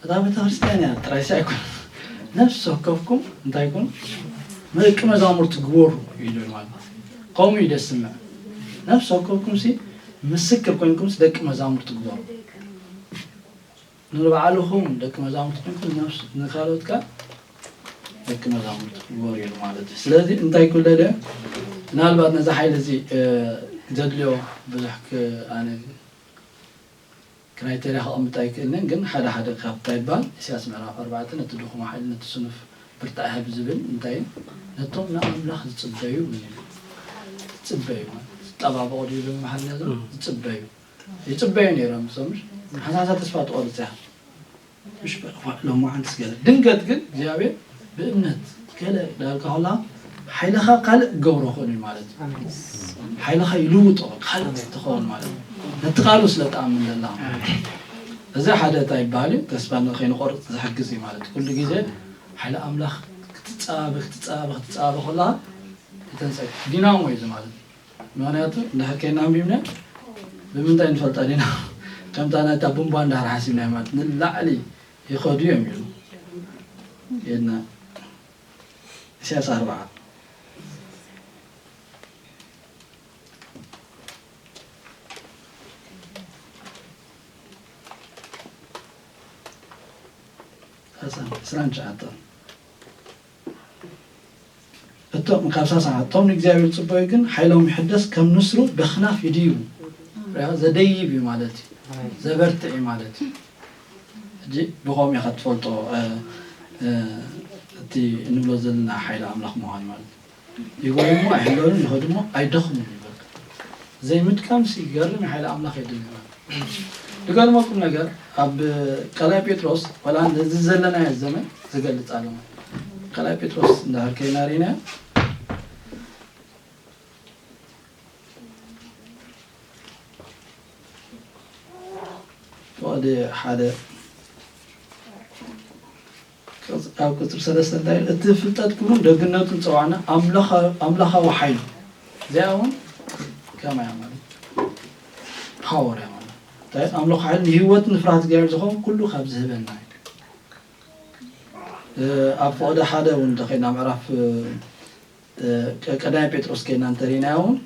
እታ ቤተክርስትያን እያ ጥራይሲ ኣይኮን ነፍሲ ወከፍኩም እንታይ ይኩን ደቂ መዛሙርቲ ግበሩ ይብል ማለት ከምኡ እዩ ደስ ዝምዕ። ነፍሲ ወከፍኩም ሲ ምስክር ኮይንኩም ደቂ መዛሙርቲ ግበሩ። ንባዕልኹም ደቂ መዛሙርቲ ኮይንኩም ነፍስ ንካልኦት ከ ደቂ መዛሙርቲ ግበሩ ይብል ማለት እዩ። ስለዚ እንታይ ኩለደ ምናልባት ነዚ ሓይሊ እዚ ዘድልዮ ብዙሕ ኣነ ክራይቴርያ ከቐምጥ ኣይክእልን፣ ግን ሓደ ሓደ ካብታ ይባል ኢሳያስ ምዕራፍ ኣርባዕተ ነቲ ድኹም ሓይሊ ነቲ ስኑፍ ብርታዕ ይህብ ዝብል እንታይ እዩ? ነቶም ንኣምላኽ ዝጽበዩ ዝጽበዩ ማለት ዝጠባበቑ ድዩ ዝመሃልና ዝጽበዩ ይጽበዩ ነይሮም። ሰምሽ ሓሳሳ ተስፋ ትቆርጽ እያ። ምሽ በቃ ሎማዓንትስ ገለ ድንገት ግን እግዚኣብሔር ብእምነት ገለ ዳልካ ከላ ሓይልኻ ካልእ ገብሮ ኮይኑ ማለት እዩ። ሓይልኻ ይልውጦ ካልእ ትኸውን ማለት እዩ። ነቲ ቃሉ ስለ ተኣምን ዘላ እዚ ሓደ እንታይ ይበሃል እዩ? ተስፋ ከይንቆርፅ ዝሕግዝ እዩ ማለት እዩ። ኩሉ ግዜ ሓይሊ ኣምላኽ ክትፀባበ ክትፀባበ ክትፀባበ ከላ ተንፀ ዲናሞ እዩ ማለት እዩ። ምክንያቱ እንድሕር ከይና ኣንቢብና ብምንታይ ንፈልጣ ዲና? ከምታ ናይታ ቡንቧ እንድሕር ሓሲብና ማለት ንላዕሊ ይኸዱ እዮም ኢሉ የድና ኢሳያስ ኣርባዓ ዕስራን ትሽዓተን እቶም ካብ ሳሳ እቶም ንእግዚኣብሔር ጽበዩ ግን ሓይሎም ይሕደስ ከም ንስሩ በኽናፍ ይድይቡ። ያ ዘደይብ እዩ ማለት እዩ። ዘበርትዕ እዩ ማለት እዩ። ሕጂ ብኸም ኢኻ ትፈልጦ እቲ እንብሎ ዘለና ሓይሊ ኣምላኽ ምዃን ማለት እዩ። ይጎይሞ ኣይሕለሉን ይኸድሞ ኣይደኽሙን ይበል። ዘይምድካም ሲ ይገርም ሓይሊ ኣምላኽ የድሊ ማለት እዩ። ዝገርመኩም ነገር ኣብ ካልኣይ ጴጥሮስ ዋላ ነዚ ዘለናዮ ዘመን ዝገልጽ ኣሎ። ካልኣይ ጴጥሮስ እንዳሃርከይና ርኢና ወዲ ሓደ ኣብ ቅጽሪ ሰለስተ እንታይ እቲ ፍልጠት ክብሩን ደግነቱን ጸዋዕና ኣምላኻዊ ሓይሉ እዚኣ እውን ከማያ ማለት ፓወር እያ ማለት እንታይ ኣምላኽ ሓይሉ ንህይወት ንፍርሃት እግዚኣብሔር ዝኸውን ኩሉ ካብ ዝህበና እዩ። ኣብ ፈቐደ ሓደ እውን እንተኸይና ምዕራፍ ቀዳይ ጴጥሮስ ከይና እንተሪናዮ እውን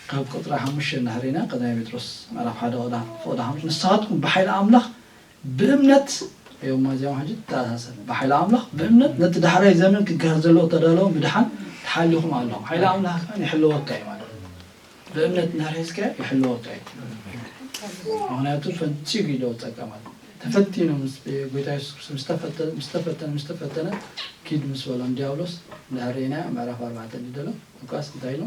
ካብ ቁጥሪ ሓሙሽተ እንድሕር ኢና ቀዳይ ጴጥሮስ ምዕራፍ ሓደ ፈቐደ ሓሙሽተ ንስኻትኩም ብሓይሊ ኣምላኽ ብእምነት እዮም ማዚያም ሕጂ ተኣሳሰር ብሓይሊ ኣምላኽ ብእምነት ነቲ ዳሕራይ ዘመን ክገሃር ዘለዎ ተዳለወ ምድሓን ተሓሊኹም ኣለኹም ሓይሊ ኣምላኽ ከዓ ይሕልወካ እዩ ማለት እዩ። ብእምነት እንድሕር ሒዝካዮ ይሕልወካ እዩ። ምኽንያቱ ፈንጺጉ እዩ ለውጠካ ማለት እዩ። ተፈቲኑ ምስ ጎይታ የሱስ ክርስቶስ ምስ ተፈተነ ምስ ተፈተነ ምስ ተፈተነ ኪድ ምስ በሎም ዲያብሎስ እንድሕር ርኢናዮ ምዕራፍ ኣርባዕተ እንዲ ደሎ ሉቃስ እንታይ ኢሉ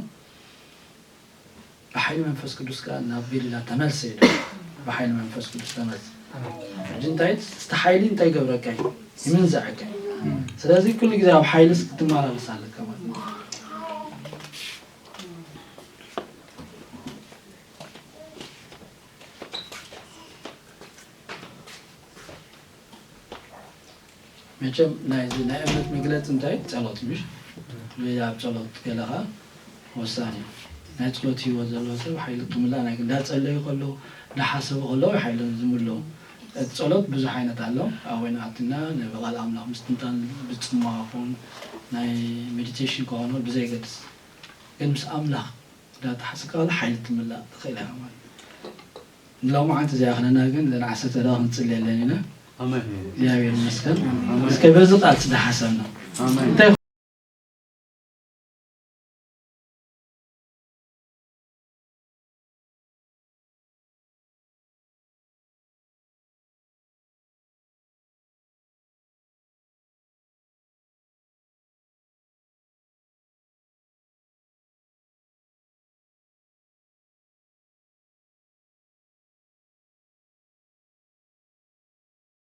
ብሓይሊ መንፈስ ቅዱስ ከዓ ናብ ገሊላ ተመልሰ ኢሉ ብሓይሊ መንፈስ ቅዱስ ተመልሰ። ሕጂ እንታይ እቲ ሓይሊ እንታይ ገብረካ እዩ ይምንዘዐካ እዩ። ስለዚ ኩሉ ግዜ ኣብ ሓይልስ ክትመላለስ ኣለካ ማለት እዩ። መቸም ናይዚ ናይ እምነት መግለፂ እንታይ ጸሎት ምሽ ኣብ ጸሎት ገለኻ ወሳኒ ናይ ጸሎት ህይወት ዘለዎ ሰብ ሓይሊ ክምላእ ናይ እንዳጸለዩ ከለዉ እንዳሓሰቡ ከለዉ ሓይሊ ዝምለዉ እቲ ጸሎት ብዙሕ ዓይነት ኣሎ። ኣብ ወይና ኣትና ናይ ብቓል ኣምላኽ ምስትንታን ብጽማ ኹን ናይ ሜዲቴሽን ከኾኑ ብዘይገድስ ግን ምስ ኣምላኽ እንዳተሓስካ ሓይሊ ትምላእ ትኽእል ኢኻ ማለት እዩ። ንሎማዓንቲ ዘይኣኽለና ግን እዘን ዓሰርተ ደቂቕ ክንጽልየለን ኢና። ኣሜን። እግዚኣብሔር ይመስገን። ኣሜን። እስከ በዚ ቃል ስዳ ሓሳብና ኣሜን። እንታይ